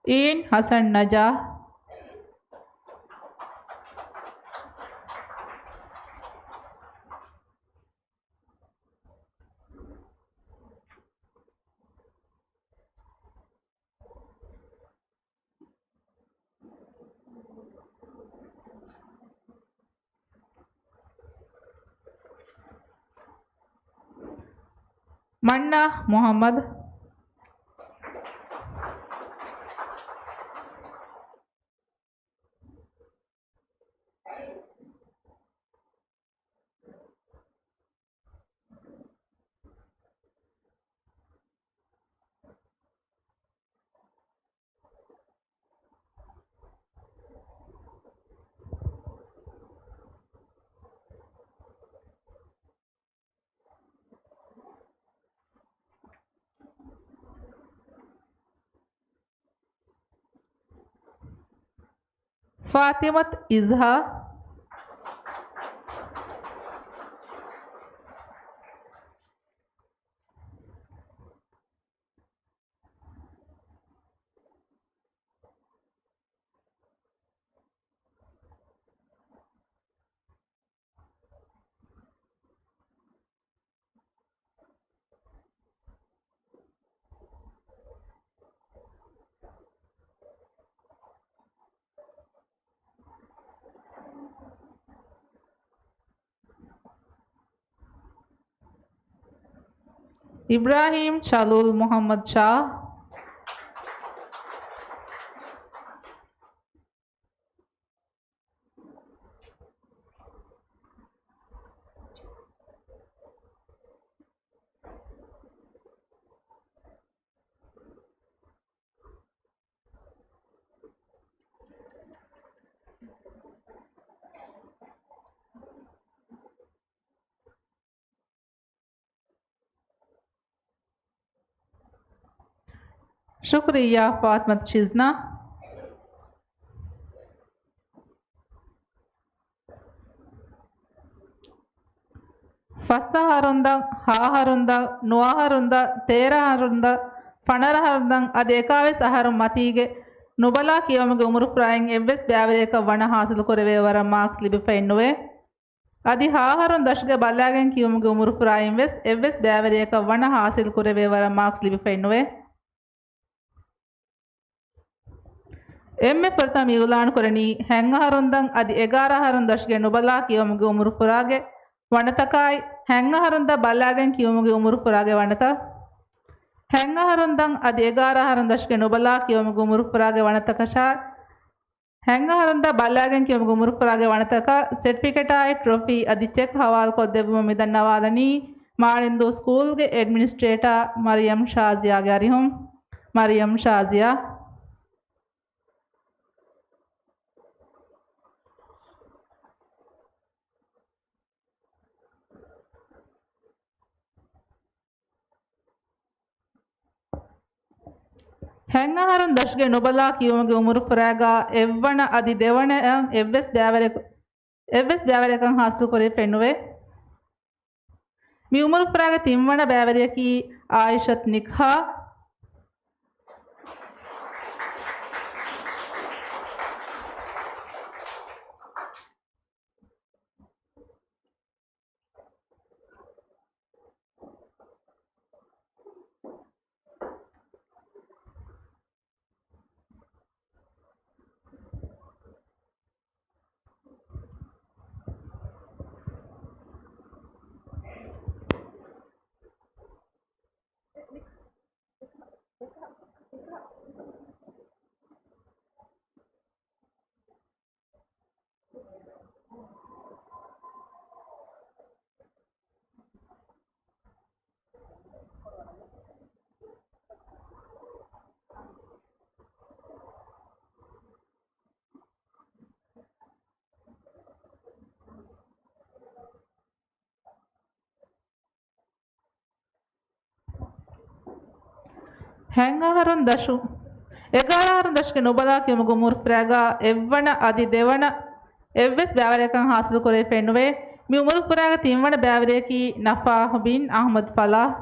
އީން ހަސަން ނަޖާ. މަންނާ މުޙައްމަދު. ފާތިމަތު އިޒްހާ. އިބްރާހީމް ޝަލޫލް މުޙައްމަދު ޝާ. ޝުކުރިއްޔާ ފާތިމަތު ޝިޒްނާ. ފަސް އަހަރުންދަން، ހަ އަހަރުންދަން، ނު އަހަރުންދަން، ތޭރަ އަހަރުންދަން، ފަނަރަ އަހަރުންދަން އަދި އެކާވީސް އަހަރުން މަތީގެ ނުބަލާ ކިޔެވުމުގެ އުމުރުފުރާއިން އެއްވެސް ބައިވެރިޔަކަށް ވަނަ ހާސިލު ކުރެވޭ ވަރަށް މާކްސް ލިބިފައެއް ނުވޭ. އަދި ހަ އަހަރުން ދަށުގެ ބަލާގެން ކިޔެވުމުގެ އުމުރުފުރާއިން ވެސް އެއްވެސް ބައިވެރިޔަކަށް ވަނަ ހާސިލު ކުރެވޭ ވަރަށް މާކްސް ލިބިފައެއް ނުވޭ. އެންމެ ފުރަތަމަ އިއުލާނު ކުރަނީ ހަތް އަހަރުންދަން އަދި އެގާރަ އަހަރުން ދަށުގެ ނުބަލާ ކިޔެވުމުގެ އުމުރުފުރާގެ ވަނަތަކާއި، ހަތް އަހަރުން ދަށް ބަލާގެން ކިޔެވުމުގެ އުމުރުފުރާގެ ވަނަތައް. ހަތް އަހަރުންދަން އަދި އެގާރަ އަހަރުން ދަށުގެ ނުބަލާ ކިޔެވުމުގެ އުމުރުފުރާގެ ވަނަތަކަށާ، ހަތް އަހަރުން ދަށް ބަލާގެން ކިޔެވުމުގެ އުމުރުފުރާގެ ވަނަތަކަށް ސެޓްފިކެޓާއި ޓްރޮފީ އަދި ޗެކް ހަވާލުކޮށްދެއްވުމަށް މިދަންނަވާލަނީ މާޅިންދޫ ސްކޫލްގެ އެޑްމިނިސްޓްރޭޓާ މަރިޔަމް ޝާޒިޔާގެ އަރިހުން. މަރިޔަމް ޝާޒިޔާ. ހަތް އަހަރުން ދަށުގެ ނުބަލާ ކިޔެވުމުގެ އުމުރުފުރާގަ އެއްވަނަ އަދި ދެވަނައަށް އެއްވެސް ބައިވެރި-، އެއްވެސް ބައިވެރިޔަކަށް ހާސިލުކުރެވިފައެއް ނުވޭ. މި އުމުރުފުރާގެ ތިންވަނަ ބައިވެރިޔަކީ އާއިޝަތު ނިކްހާ. ހަތް އަހަރުން ދަށު، އެގާރަ އަހަރުން ދަށުގެ ނުބަލާ ކިޔުމުގެ އުމުރު ފުރާގާ އެއްވަނަ އަދި ދެވަނަ އެއްވެސް ބައިވެރިޔަކަށް ހާސިލުކުރެވިފައެއް ނުވޭ. މި އުމުރު ފުރާގެ ތިންވަނަ ބައިވެރިޔަކީ ނަފާހް ބިން އަޙްމަދު ފަލާހް.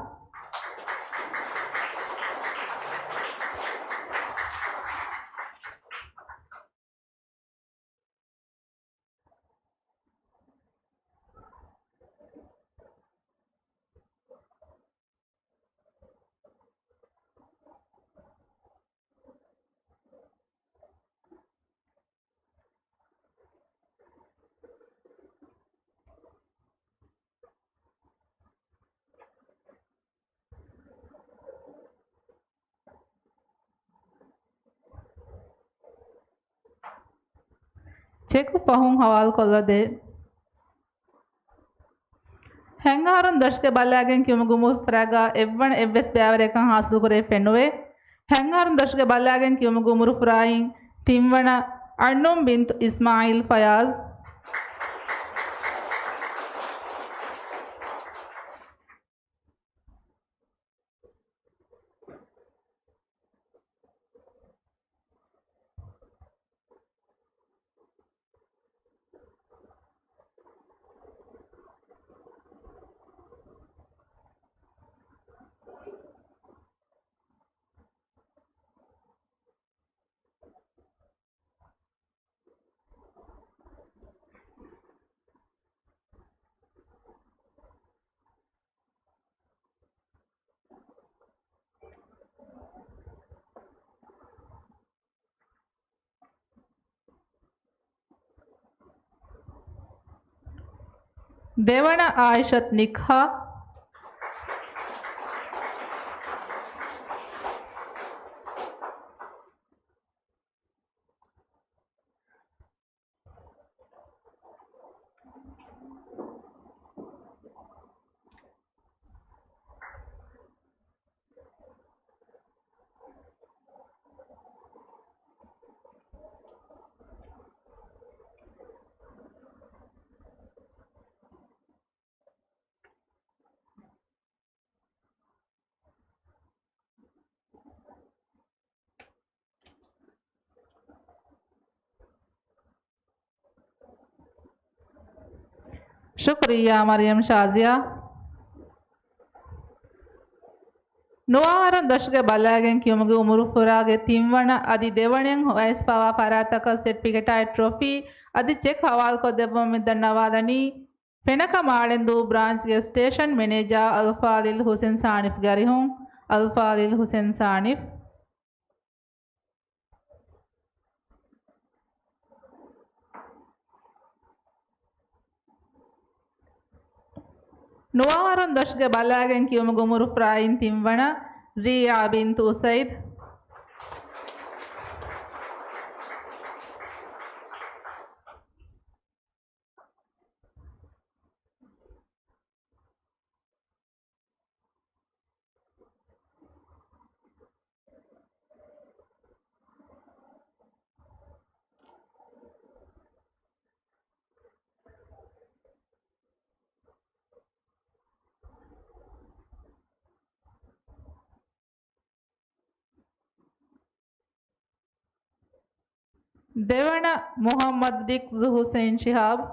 ޗެކު ފަހުން ހަވާލުކޮށްލަދޭ. ހަތް އަހަރުން ދަށުގެ ބަލާގެން ކިޔުމުގެ އުމުރު ފުރާގާ އެއްވަނަ އެއްވެސް ބައިވެރިޔަކަށް ހާސިލުކުރެވިފައެއް ނުވޭ. ހަތް އަހަރުން ދަށުގެ ބަލާގެން ކިޔުމުގެ އުމުރު ފުރާއިން ތިންވަނަ އަންނުމް ބިންތު އިސްމާއީލް ފަޔާޒް. ދެވަނަ އާއިޝަތު ނިކްހާ. ޝުކުރިއްޔާ މަރިޔަމް ޝާޒިޔާ. ނުވަ އަހަރުން ދަށުގެ ބަލާގެން ކިޔުމުގެ އުމުރު ފުރާގެ ތިންވަނަ އަދި ދެވަނައިން ހޮވައިސްފަވާ ފަރާތްތަކަށް ސެޓްފިކެޓާއި ޓްރޮފީ އަދި ޗެކް ހަވާލުކޮށްދެއްވުމަށް މި ދަންނަވާލަނީ، ފެނަކަ މާޅެންދޫ ބްރާންޗްގެ ސްޓޭޝަން މެނޭޖާ އަލްފާޟިލް ހުސެން ސާނިފްގެ އަރިހުން. އަލްފާޟިލް ހުސެން ސާނިފް. ނުވަ އަހަރުން ދަށުގެ ބަލާގެން ކިޔުމުގެ އުމުރު ފުރާއިން ތިންވަނަ ރީއާ ބިންތު އުސައިދް. ދެވަނަ މުޙައްމަދު ރިކްޒު ހުސެން ޝިހާބް.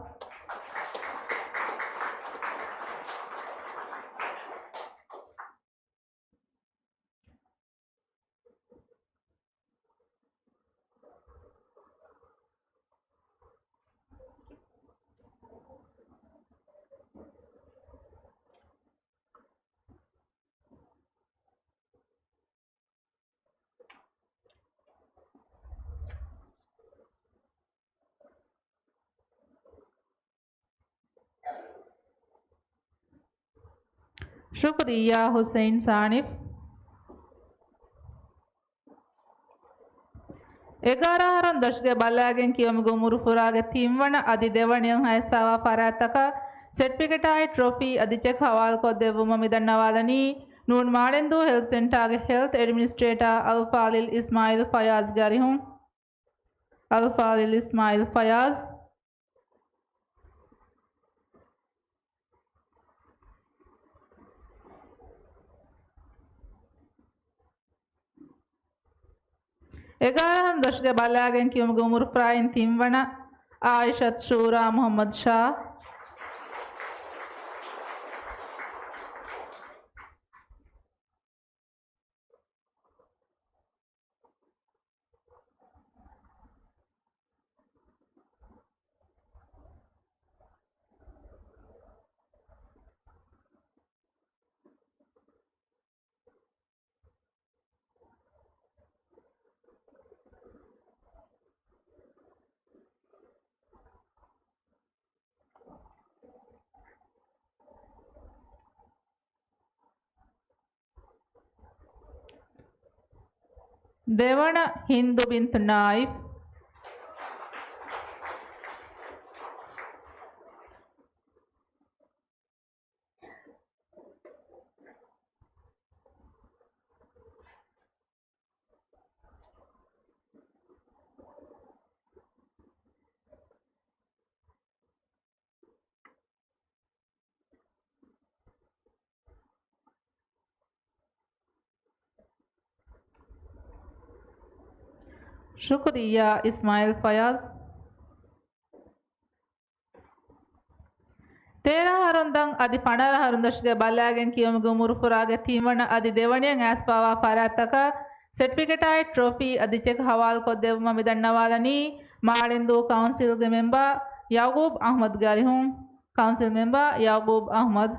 ޝުކުރިއްޔާ ހުސެއިން ސާނިފް. އެގާރަ އަހަރުން ދަށުގެ ބަލާގެން ކިޔުމުގެ އުމުރު ފުރާގެ ތިންވަނަ އަދި ދެވަނައިން ހަވައިސްފަވާ ފަރާތްތަކަށް ސެޓްފިކެޓާއި ޓްރޮފީ އަދި ޗެކް ހަވާލުކޮށްދެއްވުމަށް މި ދަންނަވާލަނީ، ނޫން މާޅެންދޫ ހެލްތު ސެންޓާގެ ހެލްތު އެޑްމިނިސްޓްރޭޓާ އަލްފާޟިލް އިސްމާއީލް ފަޔާޒްގެ އަރިހުން. އަލްފާޟިލް އިސްމާއީލް ފަޔާޒް. އެގާރަ އަހަރުން ދޮށުގެ ބަލާގެން ކިޔުމުގެ އުމުރު ފުރާއިން ތިންވަނަ އާއިޝަތު ޝޫރާ މުޙައްމަދު ޝާ. ދެވަނަ ހިންދު ބިންތު ނާއިފް. ޝުކުރިއްޔާ އިސްމާއިލް ފަޔާޒް. ތޭރަ އަހަރުން ދަން އަދި ފަނަރަ އަހަރުން ދޮށުގެ ބަލާގެން ކިޔުމުގެ އުމުރު ފުރާގެ ތިންވަނަ އަދި ދެވަނަޔަށް އައިސްފާވާ ފަރާތްތަކަށް ސެޓްފިކެޓާއި ޓްރޮފީ އަދި ޗެކް ހަވާލުކޮށްދެއްވުމަށް މިދަންނަވާލަނީ މާޅެންދޫ ކައުންސިލްގެ މެމްބާ ޔަޢުގޫބް އަޙްމަދުގެ އަރިހުން. ކައުންސިލް މެމްބާ ޔަޢުގޫބް އަޙްމަދު.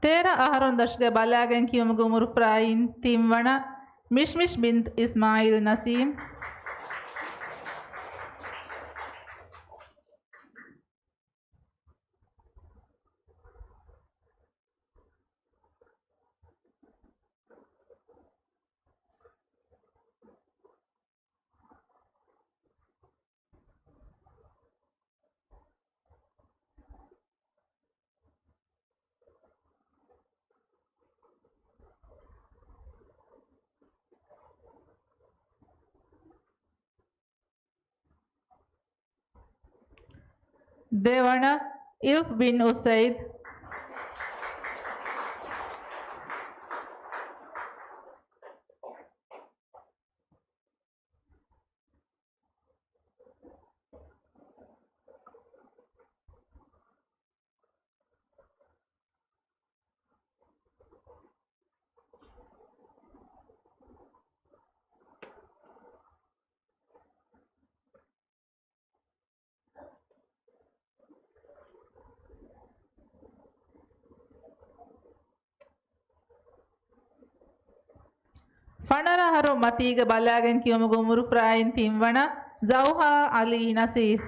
ތޭރަ އަހަރުން ދަށުގެ ބަލާގެން ކިޔުމުގެ އުމުރު ފުރާއިން ތިންވަނަ މިޝްމިޝް ބިންތު އިސްމާއީލް ނަސީމް. ދެވަނަ، އިލްފް ބިން އުސައިދް. ފަނަރަ އަހަރު މަތީގަ ބަލާގެން ކިޔުމުގެ އުމުރު ފުރާއިން ތިންވަނަ، ޒައުހާ އަލީ ނަސީރް.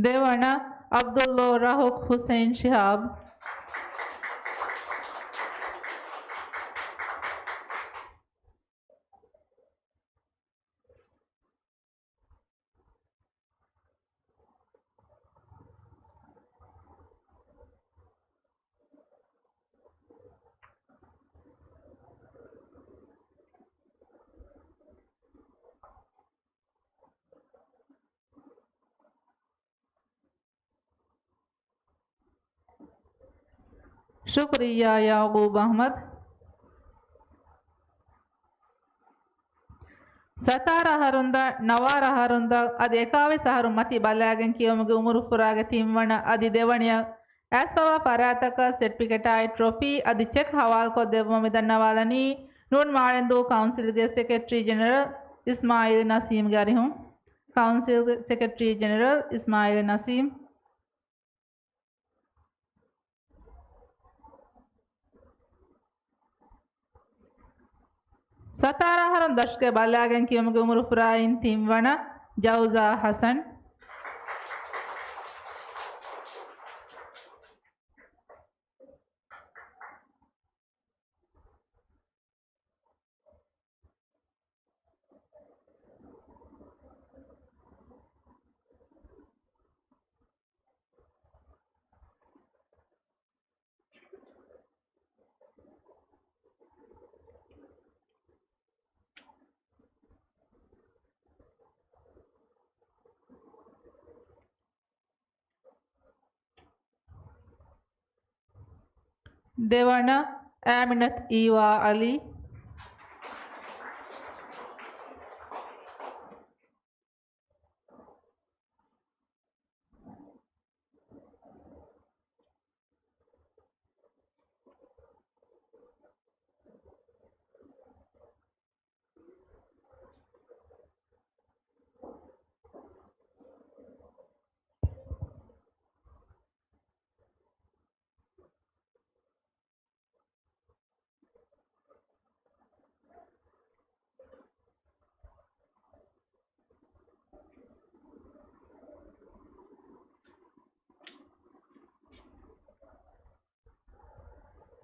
ދެވަނަ، ޢަބްދުﷲ ރަހުކް ޙުސައިން ޝިހާބް. ޝުކުރިއްޔާ ޔަޢުޤޫބް އަޙްމަދު. ސަތާރަ އަހަރުންދަށް، ނަވާރަ އަހަރުންދަށް އަދި އެކާވީސް އަހަރުން މަތި ބަލާގެން ކިޔުމުގެ އުމުރު ފުރާގެ ތިންވަނަ އަދި ދެވަނަޔަށް އައިސްފަވާ ފަރާތަކަށް ސެޓްފިކެޓާއި ޓްރޮފީ އަދި ޗެކް ހަވާލުކޮށްދެއްވުމަށް މިދަންނަވާލަނީ ނޫން މާޅެންދޫ ކައުންސިލްގެ ސެކްރެޓަރީ ޖެނެރަލް އިސްމާއީލް ނަސީމްގެ އަރިހުން. ކައުންސިލްގެ ސެކްރެޓަރީ ޖެނެރަލް އިސްމާއީލް ނަސީމް. ސަތާރަ އަހަރުން ދަށުގެ ބަލާގެން ކިޔުމުގެ އުމުރު ފުރާއިން ތިންވަނަ، ޖައުޒާ ހަސަން. ދެވަނަ، އާމިނަތު އީވާ އަލީ.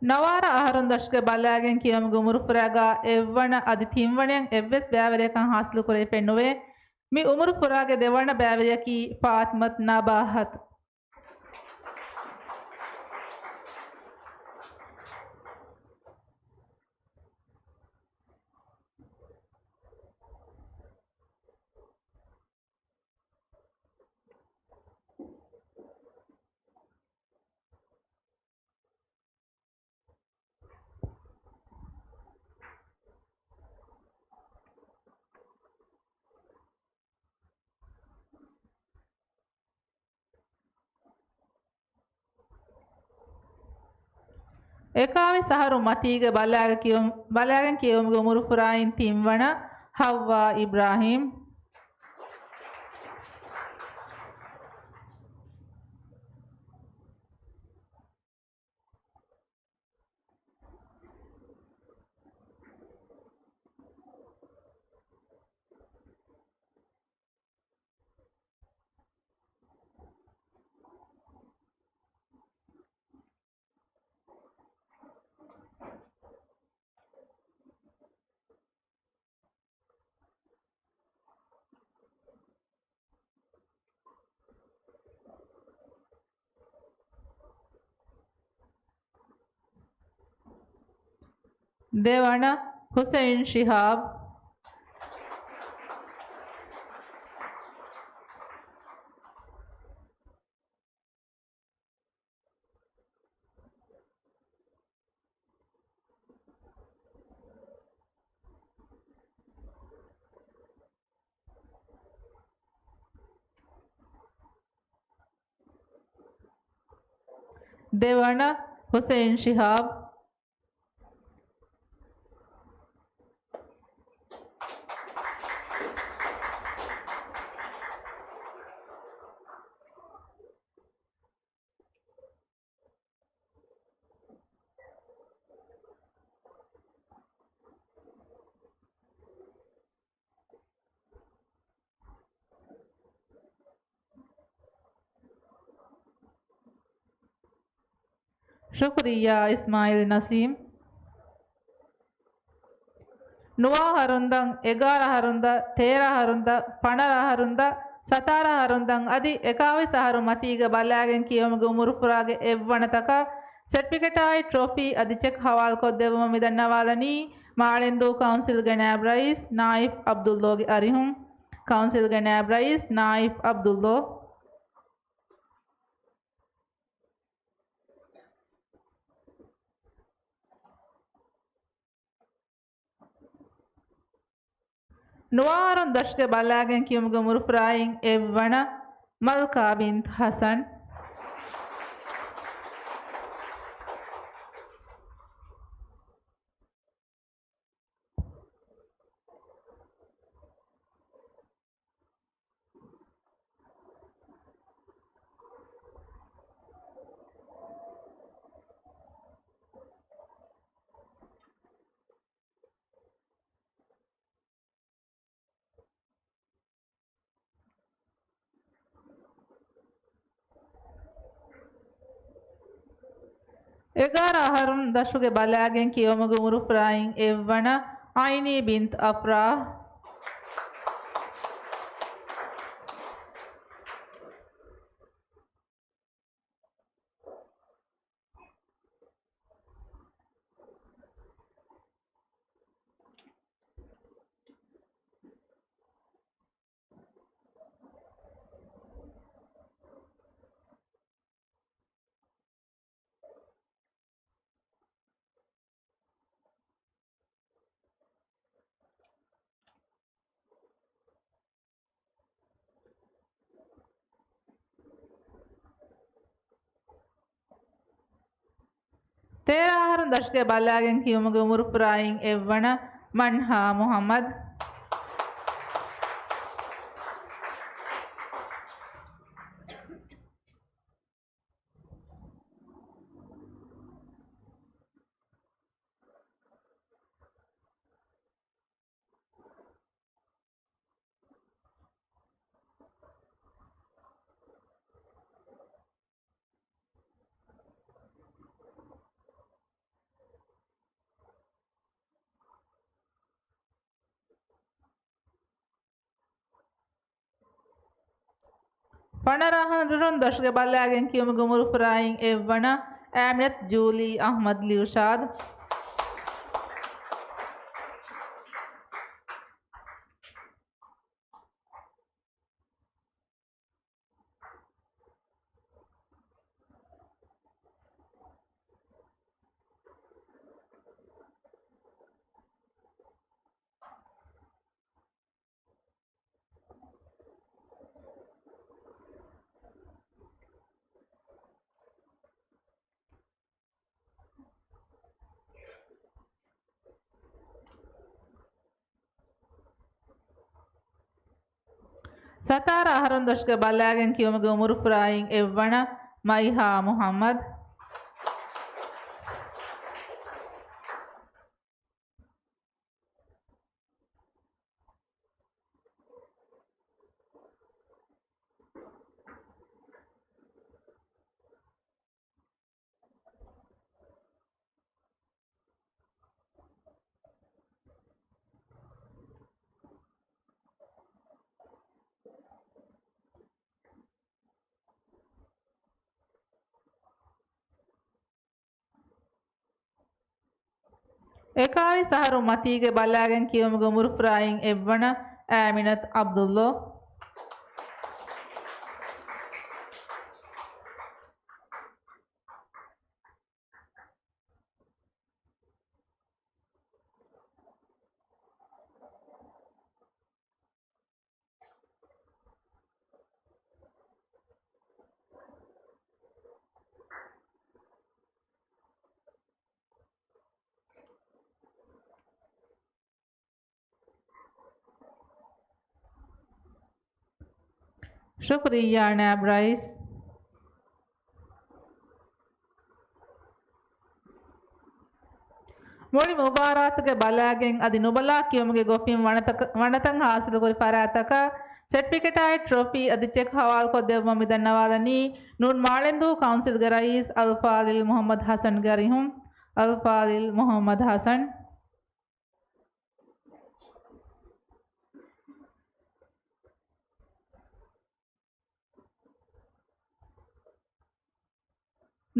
ނަވާރަ އަހަރުން ދަށުގެ ބަލާގެން ކިޔުމުގެ އުމުރުފުރާގާ އެއްވަނަ އަދި ތިންވަނައަށް އެއްވެސް ބައިވެރިޔަކަށް ހާސިލުކުރެވިފައެއް ނުވޭ. މި އުމުރުފުރާގެ ދެވަނަ ބައިވެރިޔަކީ ފާތިމަތު ނަބާހަތު. އެކާވީސް އަހަރު މަތީގެ ބަލާގެ ކިޔުމް-، ބަލާގެން ކިޔެވުމުގެ އުމުރު ފުރާއިން ތިންވަނަ، ހައްވާ އިބްރާހީމް. ދެވަނަ، ހުސެއިން ޝިހާބް. ދެވަނަ، ހުސެއިން ޝިހާބް. ޝުކުރިއްޔާ އިސްމާއީލް ނަސީމް. ނުވަ އަހަރުންދަން، އެގާރަ އަހަރުންދަ، ތޭރަ އަހަރުންދަ، ފަނަރަ އަހަރުންދަ، ސަތާރަ އަހަރުންދަން އަދި އެކާވީސް އަހަރު މަތީގެ ބަލާގެން ކިޔެވުމުގެ އުމުރުފުރާގެ އެއްވަނަތަކަށް ސެޓްފިކެޓާއި ޓްރޮފީ އަދި ޗެކް ހަވާލުކޮށްދެއްވުމަށް މިދަންނަވާލަނީ މާޅެންދޫ ކައުންސިލްގެ ނާއިބް ރައީސް ނާއިފް ޢަބްދުﷲގެ އަރިހުން. ކައުންސިލްގެ ނާއިބް ރައީސް ނާއިފް ޢަބްދުﷲ. ނުވަ އަހަރުން ދަށުގެ ބަލާގެން ކިޔުމުގެ އުމުރުފުރާއިން އެއްވަނަ، މަލްކާ ބިންތު ޙަސަން. އެގާރަ އަހަރުން ދަށުގެ ބަލާގެން ކިޔުމުގެ އުމުރުފުރާއިން އެއްވަނަ އައިނީ ބިންތު އަފްރާހް. ތޭރަ އަހަރުން ދަށުގެ ބަލާގެން ކިޔުމުގެ އުމުރުފުރާއިން އެއްވަނަ މަންހާ މުހައްމަދު. ފަނަރަ އަހަރުން ދަށުގެ ބަލާގެން ކިޔުމުގެ އުމުރުފުރާއިން އެއްވަނަ އާމިނަތު ޖޫލީ އަޙްމަދު ލިއުޝާދު. ސަތާރަ އަހަރުން ދަށުގެ ބަލާގެން ކިޔުމުގެ އުމުރުފުރާއިން އެއްވަނަ މައިހާ މުހައްމަދު. އެކާވީސް އަހަރު މަތީގެ ބަލާގެން ކިޔުމުގެ އުމުރުފުރާއިން އެއްވަނަ އާމިނަތު ޢަބްދުﷲ. ޝުކުރިއްޔާ ނާއިބް ރައީސް. މުޅި މުބާރާތުގެ ބަލާގެން އަދި ނުބަލާ ކިޔުމުގެ ގޮފިން ވަނަތަކަ-، ވަނަތައް ހާސިލުކުރި ފަރާތްތަކަށް ސެޓްފިކެޓާއި ޓްރޮފީ އަދި ޗެކް ހަވާލުކޮށްދެއްވަން މިދަންނަވާލަނީ ނޫން މާޅެންދޫ ކައުންސިލްގެ ރައީސް އަލްފާޟިލް މުޙައްމަދު ޙަސަންގެ އަރިހުން. އަލްފާޟިލް މުޙައްމަދު ޙަސަން.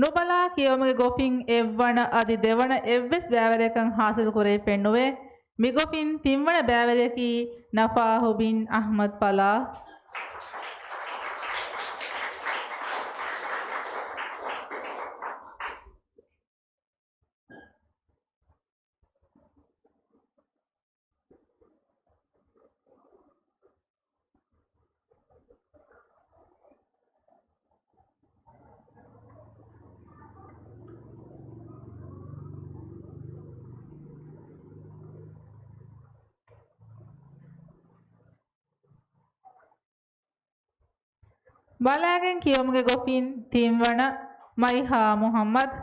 ނުބަލާ ކިޔުމުގެ ގޮފިން އެއްވަނަ އަދި ދެވަނަ އެއްވެސް ބައިވެރިޔަކަށް ހާސިލް ކުރެވިފައެއްނުވޭ. މިގޮފިން ތިންވަނަ ބައިވެރިޔަކީ ނަފާހު ބިން އަޙްމަދު ފަލާޙް. ބަލާގެން ކިޔުމުގެ ގޮފިން ތިންވަނަ މައިހާ މުޙައްމަދު.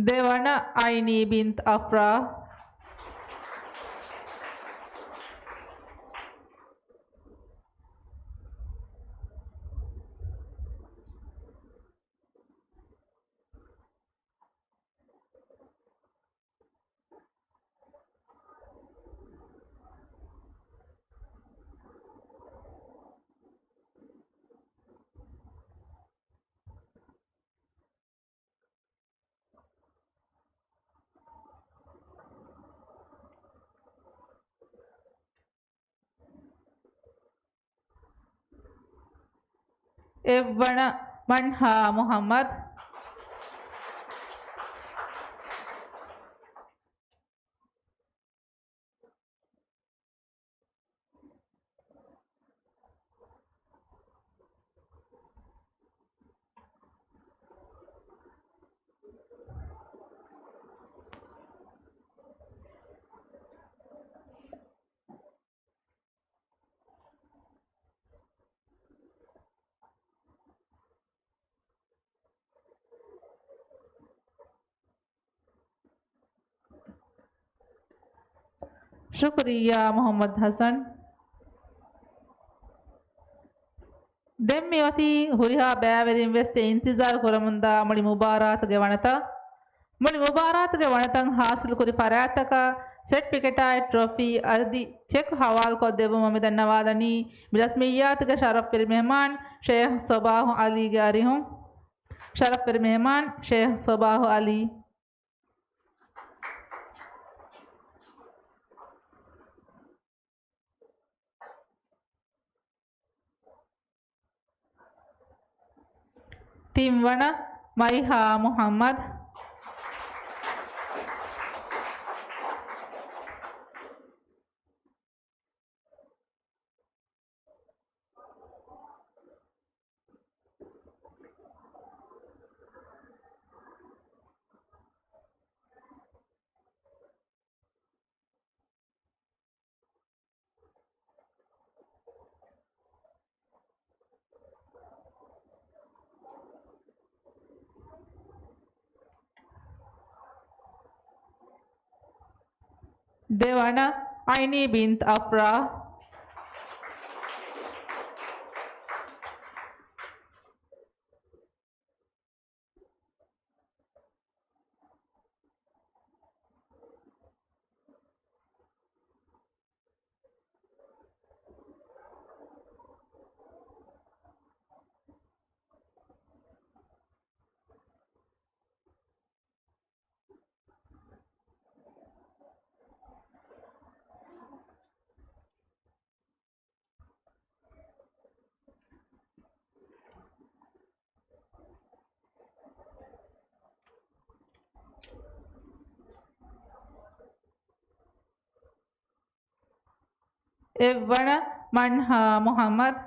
ދެވަނަ އައިނީ ބިންތު އަފްރާ. އެއްވަނަ މަންހާ މުޙައްމަދު. ޝުކުރިއްޔާ މުޙައްމަދު ޙަސަން. ދެން މިއޮތީ ހުރިހާ ބައިވެރިން ވެސް ތި އިންތިޒާރު ކުރަމުންދާ މުޅި މުބާރާތުގެ ވަނަތައް. މުޅި މުބާރާތުގެ ވަނަތައް ޙާޞިލުކުރި ފަރާތްތަކަށް ސެޓްފިކެޓާއި ޓްރޮފީ އަދި ޗެކް ޙަވާލުކޮށްދެއްވުމަށް މިދަންނަވާލަނީ މި ރަސްމިއްޔާތުގެ ޝަރަފްވެރި މެހެމާން ޝޭޚް ޞަބާޙު ޢަލީގެ އަރިހުން. ޝަރަފްވެރި މެހެމާން ޝޭޚް ޞަބާޙު ޢަލީ. ތިންވަނަ މައިހާ މުޙައްމަދު. ދެވަނަ އައިނީ ބިންތު އަފްރާ. އެއްވަނަ މަންހާ މުޙައްމަދު.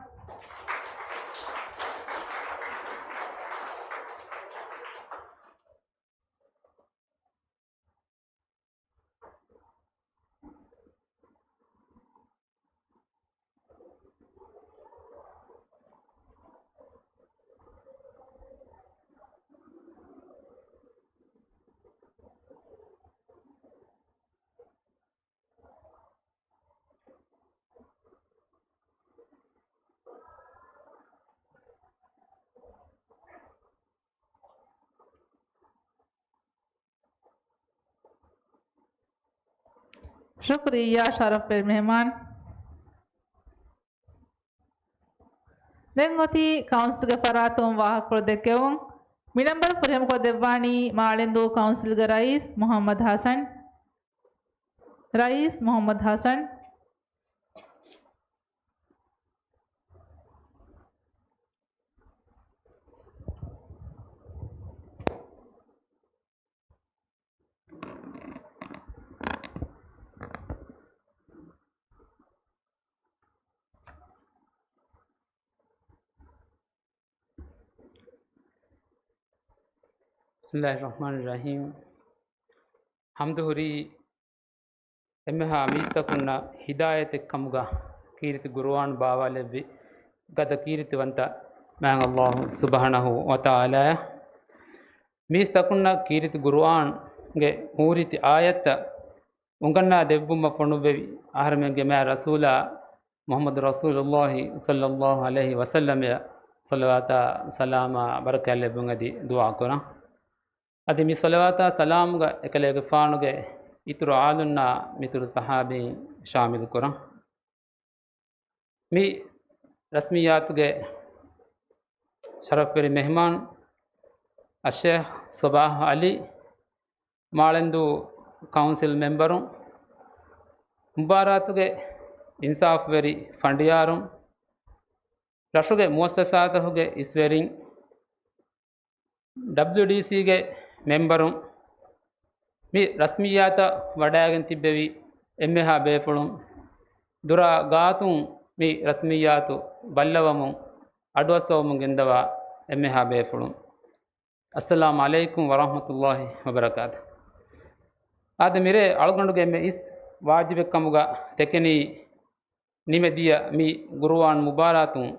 ޝުކުރިއްޔާ ޝަރަފްވެރި މެހެމާން. ދެން އޮތީ ކައުންސިލްގެ ފަރާތުން ވާހަކަކޮޅު ދެއްކެވުން. މި ނަންބަރު ފުރިހަމަކޮށްދެއްވާނީ މާޅެންދޫ ކައުންސިލްގެ ރައީސް މުޙައްމަދު ޙަސަން. ރައީސް މުޙައްމަދު ޙަސަން. ބިސްމިއްލާހިއްރަޙްމާނިއްރަޙީމް. ޙަމްދު ހުރީ އެންމެހާ މީސްތަކުންނަށް ހިދާޔަތެއްކަމުގަ ކީރިތި ޤުރުއާން ބާވާލެއްވި ގަދަ ކީރިތިވަންތަ މާތް ﷲ ސުބްޙާނަހޫ ވަތަޢާލާއަށް. މީސްތަކުންނަށް ކީރިތި ގުރުއާންގެ ހޫރިތި އާޔަތްތައް އުނގަންނާ ދެއްވުމަށް ފޮނުއްވެވި އަހަރެމެންގެ މާތް ރަސޫލާ މުޙައްމަދު ރަސޫލުﷲ ޞައްލައްލާހު ޢަލައިހި ވަސައްލަމައަށް ޞަލަވާތާ ސަލާމާ ބަރަކާތް ލެއްވުން އަދި ދުޢާ ކުރަން. އަދި މި ޞަލަވާތާ ސަލާމުގަ އެކަލޭގެފާނުގެ އިތުރު އާލުންނާ މިތުރު ޞަޙާބީން ޝާމިލު ކުރަން. މި ރަސްމިއްޔާތުގެ ޝަރަފްވެރި މެހްމާން އައްޝޭޚް ޞަބާޙް ޢަލީ، މާޅެންދޫ ކައުންސިލް މެމްބަރުން، މުބާރާތުގެ އިންސާފުވެރި ފަނޑިޔާރުން، ރަށުގެ މުއައްސަސާތަކުގެ އިސްވެރިން، ޑަބްލިޔުޑީސީގެ މެމްބަރުން، މި ރަސްމިއްޔާތަށް ވަޑައިގެން ތިއްބެވި އެންމެހާ ބޭފުޅުން، ދުރާ ގާތުން މި ރަސްމިއްޔާތު ބައްލަވަމުން އަޑުއައްސަވަމުން ގެންދަވާ އެންމެހާ ބޭފުޅުން، އައްސަލާމު ޢަލައިކުމް ވަރަޙްމަތުﷲ ވަބަރަކާތު. އާދެ، މިރޭ އަޅުގަނޑުގެ އެންމެ އިސް ވާޖިބެއްކަމުގަ ދެކެނީ، ނިމެދިޔަ މި ގުރުއާން މުބާރާތުން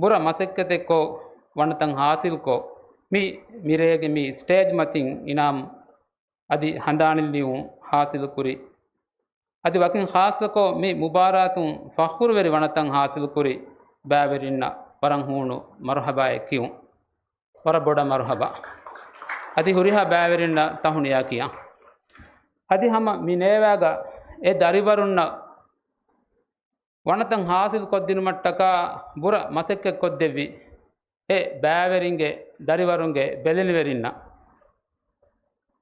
ބުރަ މަސައްކަތެއްކޮށް ވަނަތައް ހާސިލްކޮށް، މި މިރޭގެ މި ސްޓޭޖް މަތިން އިނާމް އަދި ހަނދާނެއް ލިޔުން ހާސިލުކުރި، އަދި ވަކިން ޚާއްޞަކޮށް މި މުބާރާތުން ފަޚުރުވެރި ވަނަތައް ހާސިލުކުރި ބައިވެރިންނަށް ވަރަށް ހޫނު މަރުޙަބާއެއް ކިޔުން. ވަރަށް ބޮޑަށް މަރުޙަބާ. އަދި ހުރިހާ ބައިވެރިންނަށް ތަހުނިޔާ ކިޔަން. އަދި ހަމަ މި ނޭވާގަ އެ ދަރިވަރުންނަށް ވަނަތައް ހާސިލް ކޮށްދިނުމަށްޓަކާ ބުރަ މަސައްކަތް ކޮށްދެއްވި އެ ބައިވެރިންގެ ދަރިވަރުންގެ ބެލެނިވެރިންނަށް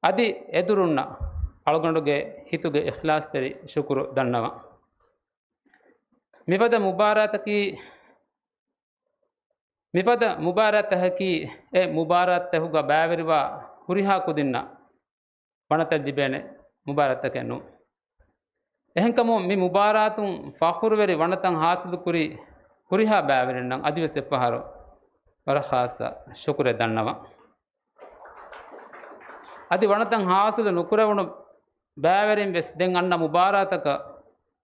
އަދި އެދުރުންނަށް އަޅުގަނޑުގެ ހިތުގެ އިޚްލާޞްތެރި ޝުކުރު ދަންނަވަން. މިފަދަ މުބާރާތަކީ، މިފަދަ މުބާރާތަކަކީ އެ މުބާރާތްތަކުގަ ބައިވެރިވާ ހުރިހާ ކުދިންނަށް ވަނަތައް ލިބޭނެ މުބާރާތްތަކެއް ނޫން. އެހެންކަމުން މި މުބާރާތުން ފަޚުރުވެރި ވަނަތައް ހާސިލުކުރި ހުރިހާ ބައިވެރިންނަށް އަދިވެސް އެއްފަހަރު ވަރަށް ޚާއްޞަ ޝުކުރެއް ދަންނަވަން. އަދި ވަނަތައް ހާސިލު ނުކުރެވުނު ބައިވެރިން ވެސް ދެން އަންނަ މުބާރާތަކަށް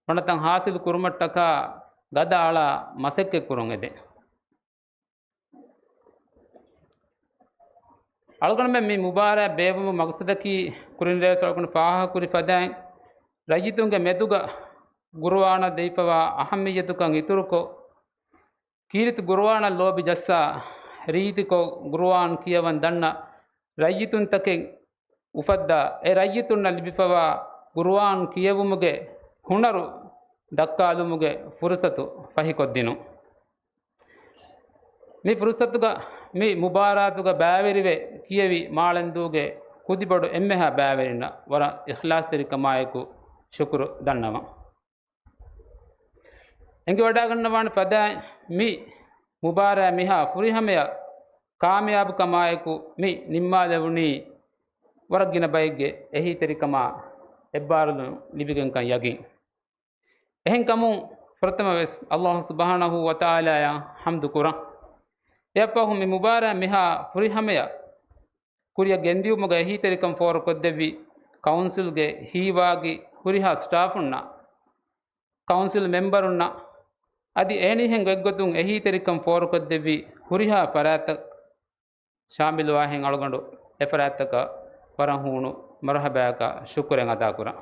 ވަނަތައް ހާސިލު ކުރުމަށްޓަކާ ގަދަ އަޅާ މަސައްކަތް ކުރުން އެދެން. އަޅުގަނޑުމެން މި މުބާރާތް ބޭއްވުމުގެ މަގްސަދަކީ، ކުރިން ރޭވެސް އަޅުގަނޑު ފާހަގަކުރި ފަދައިން، ރައްޔިތުންގެ މެދުގަ ގުރުއާނަށް ދެވިފަވާ އަހައްމިއްޔަތުކަން އިތުރުކޮށް، ކީރިތި ގުރުއާނަށް ލޯބި ޖައްސާ، ރީތިކޮށް ގުރުއާން ކިޔަވަން ދަންނަ ރައްޔިތުންތަކެއް އުފައްދާ، އެ ރައްޔިތުންނަށް ލިބިފަވާ ގުރުއާން ކިޔެވުމުގެ ހުނަރު ދައްކާލުމުގެ ފުރުސަތު ފަހިކޮށްދިނުން. މި ފުރުސަތުގަ މި މުބާރާތުގަ ބައިވެރިވެ ކިޔެވި މާޅެންދޫގެ ކުދިބޮޑު އެންމެހާ ބައިވެރިންނަށް ވަރަށް އިޚްލާޞްތެރިކަމާއެކު ޝުކުރު ދަންނަވަން. އެނގިވަޑައިގަންނަވާނެ ފަދައިން މި މުބާރާތް މިހާ ފުރިހަމަޔަށް ކާމިޔާބުކަމާއެކު މި ނިންމާލެވުނީ ވަރަށް ގިނަ ބައެއްގެ އެހީތެރިކަމާ އެއްބާރުލުން ލިބިގެންކަން ޔަގީން. އެހެންކަމުން ފުރަތަމަވެސް ﷲ ސުބްޙާނަހޫ ވަތަޢާލާއަށް ޙަމްދު ކުރަން. އެއަށްފަހު މި މުބާރާތް މިހާ ފުރިހަމަޔަށް ކުރިއަށް ގެންދިއުމުގަ އެހީތެރިކަން ފޯރުކޮށްދެއްވި ކައުންސިލްގެ ހީވާގި ހުރިހާ ސްޓާފުންނަށް، ކައުންސިލް މެމްބަރުންނަށް އަދި އެހެނިހެން އެއްގޮތުން އެހީތެރިކަން ފޯރުކޮށްދެއްވި ހުރިހާ ފަރާތްތައް ޝާމިލުވާހެން އަޅުގަނޑު އެފަރާތްތަކަށް ވަރަށް ހޫނު މަރުޙަބާއަކާ ޝުކުރެއް އަދާކުރަން.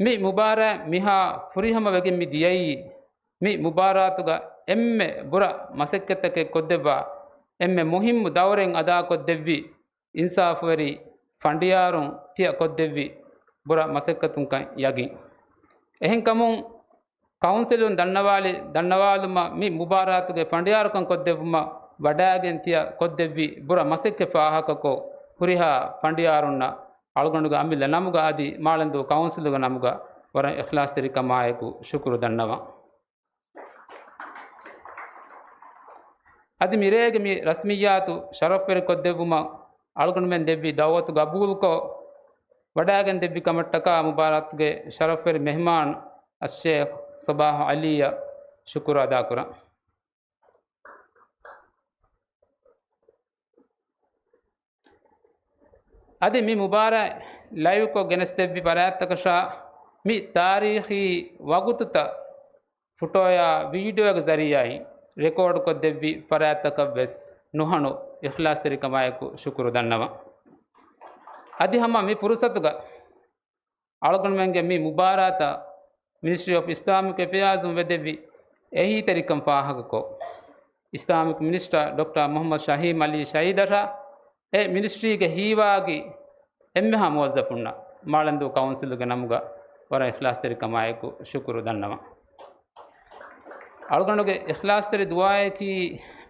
މި މުބާރާތް މިހާ ފުރިހަމަ ވެގެން މި ދިޔައީ، މި މުބާރާތުގަ އެންމެ ބުރަ މަސައްކަތްތަކެއް ކޮށްދެއްވާ، އެންމެ މުހިއްމު ދައުރެއް އަދާކޮށްދެއްވި، އިންސާފުވެރި ފަނޑިޔާރުން ތިޔަ ކޮށްދެއްވި ބުރަ މަސައްކަތުންކަން ޔަގީން. އެހެންކަމުން، ކައުންސިލުން ދަންނަވާލި، ދަންނަވާލުމަށް މި މުބާރާތުގެ ފަނޑިޔާރުކަން ކޮށްދެއްވުމަށް ވަޑައިގެން ތިޔަ ކޮށްދެއްވި ބުރަ މަސައްކަތް ފާހަގަކޮށް، ހުރިހާ ފަނޑިޔާރުންނަށް އަޅުގަނޑުގެ އަމިއްލަ ނަމުގަ އަދި މާޅެންދޫ ކައުންސިލުގެ ނަމުގަ ވަރަށް އިޚްލާޞްތެރިކަމާއެކު ޝުކުރު ދަންނަވަން. އަދި މިރޭގެ މި ރަސްމިއްޔާތު ޝަރަފްވެރިކޮށްދެއްވުމަށް އަޅުގަނޑުމެން ދެއްވި ދައުވަތު ގަބޫލުކޮށް، ވަޑައިގެން ދެއްވި ކަމަށްޓަކާ މުބާރާތުގެ ޝަރަފްވެރި މެހްމާން އައްޝޭޚް ޞަބާޙް ޢަލީއަށް ޝުކުރު އަދާކުރަން. އަދި މި މުބާރާތް ލައިވްކޮށް ގެނެސްދެއްވި ފަރާތްތަކަށާ މި ތާރީޚީ ވަގުތުތައް ފުޓޯއާ ވީޑިއޯގެ ޒަރީޢާއިން ރެކޯޑްކޮށްދެއްވި ފަރާތްތަކަށް ވެސް ނުހަނު އިޚްލާޞްތެރިކަމާއެކު ޝުކުރު ދަންނަވަން. އަދި ހަމަ މި ފުރުޞަތުގަ އަޅުގަނޑުމެންގެ މި މުބާރާތަށް މިނިސްޓްރީ އޮފް އިސްލާމިކް އެފެއާޒުން ވެދެއްވި އެހީތެރިކަން ފާހަގަކޮށް، އިސްލާމިކް މިނިސްޓަރ ޑޮކްޓަރ މުޙައްމަދު ޝަހީމް ޢަލީ ޝަހީދަށާ އެ މިނިސްޓްރީގެ ހީވާގި އެންމެހާ މުވައްޒަފުންނަށް މާޅެންދޫ ކައުންސިލުގެ ނަމުގަ ވަރަށް އިޚްލާޞްތެރިކަމާއެކު ޝުކުރު ދަންނަވަން. އަޅުގަނޑުގެ އިޚްލާޞްތެރި ދުޢާއަކީ،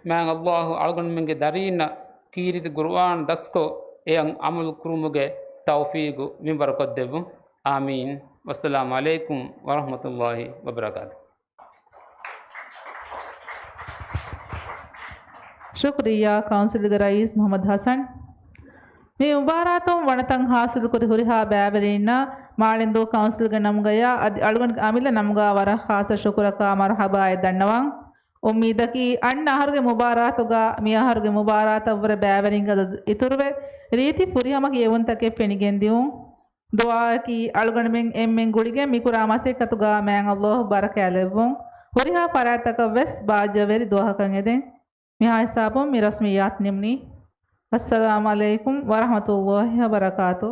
މާތް ﷲ އަޅުގަނޑުމެންގެ ދަރީންނަށް ކީރިތި ޤުރުއާން ދަސްކޮށް، އެއަށް ޢަމަލު ކުރުމުގެ ތައުފީޤު މިންވަރު ކޮށްދެއްވުން. އާމީން. ވައްސަލާމު ޢަލައިކުމް ވަރަޙްމަތުﷲ ވަބަރަކާތުހު. ޝުކުރިއްޔާ ކައުންސިލްގެ ރައީސް މުޙައްމަދު ޙަސަން. މި މުބާރާތުން ވަނަތައް ޙާޞިލުކުރި ހުރިހާ ބައިވެރިންނަށް މާޅެންދޫ ކައުންސިލްގެ ނަމުގަޔާ އަދި އަޅުގަނޑުގެ އަމިއްލަ ނަމުގަ ވަރަށް ޚާއްޞަ ޝުކުރަކާ މަރުޙަބާއެއް ދަންނަވަން. އުއްމީދަކީ އަންނަ އަހަރުގެ މުބާރާތުގަ މި އަހަރުގެ މުބާރާތަށްވުރެ ބައިވެރިން އަދަދު އިތުރުވެ، ރީތި ފުރިހަމަ ކިޔެވުންތަކެއް ފެނިގެންދިއުން. ދުޢާއަކީ އަޅުގަނޑުމެން އެންމެން ގުޅިގެން މިކުރާ މަސައްކަތުގަ މާތް ﷲ ބަރަކާތްލެއްވުން. ހުރިހާ ފަރާތްތަކަށްވެސް ބާއްޖަވެރި ދުވަހަކަށް އެދެން. މިހާ ހިސާބުން މި ރަސްމިއްޔާތު ނިމުނީ. އައްސަލާމު ޢަލައިކުމް ވަރަޙްމަތުﷲ ވަބަރަކާތު.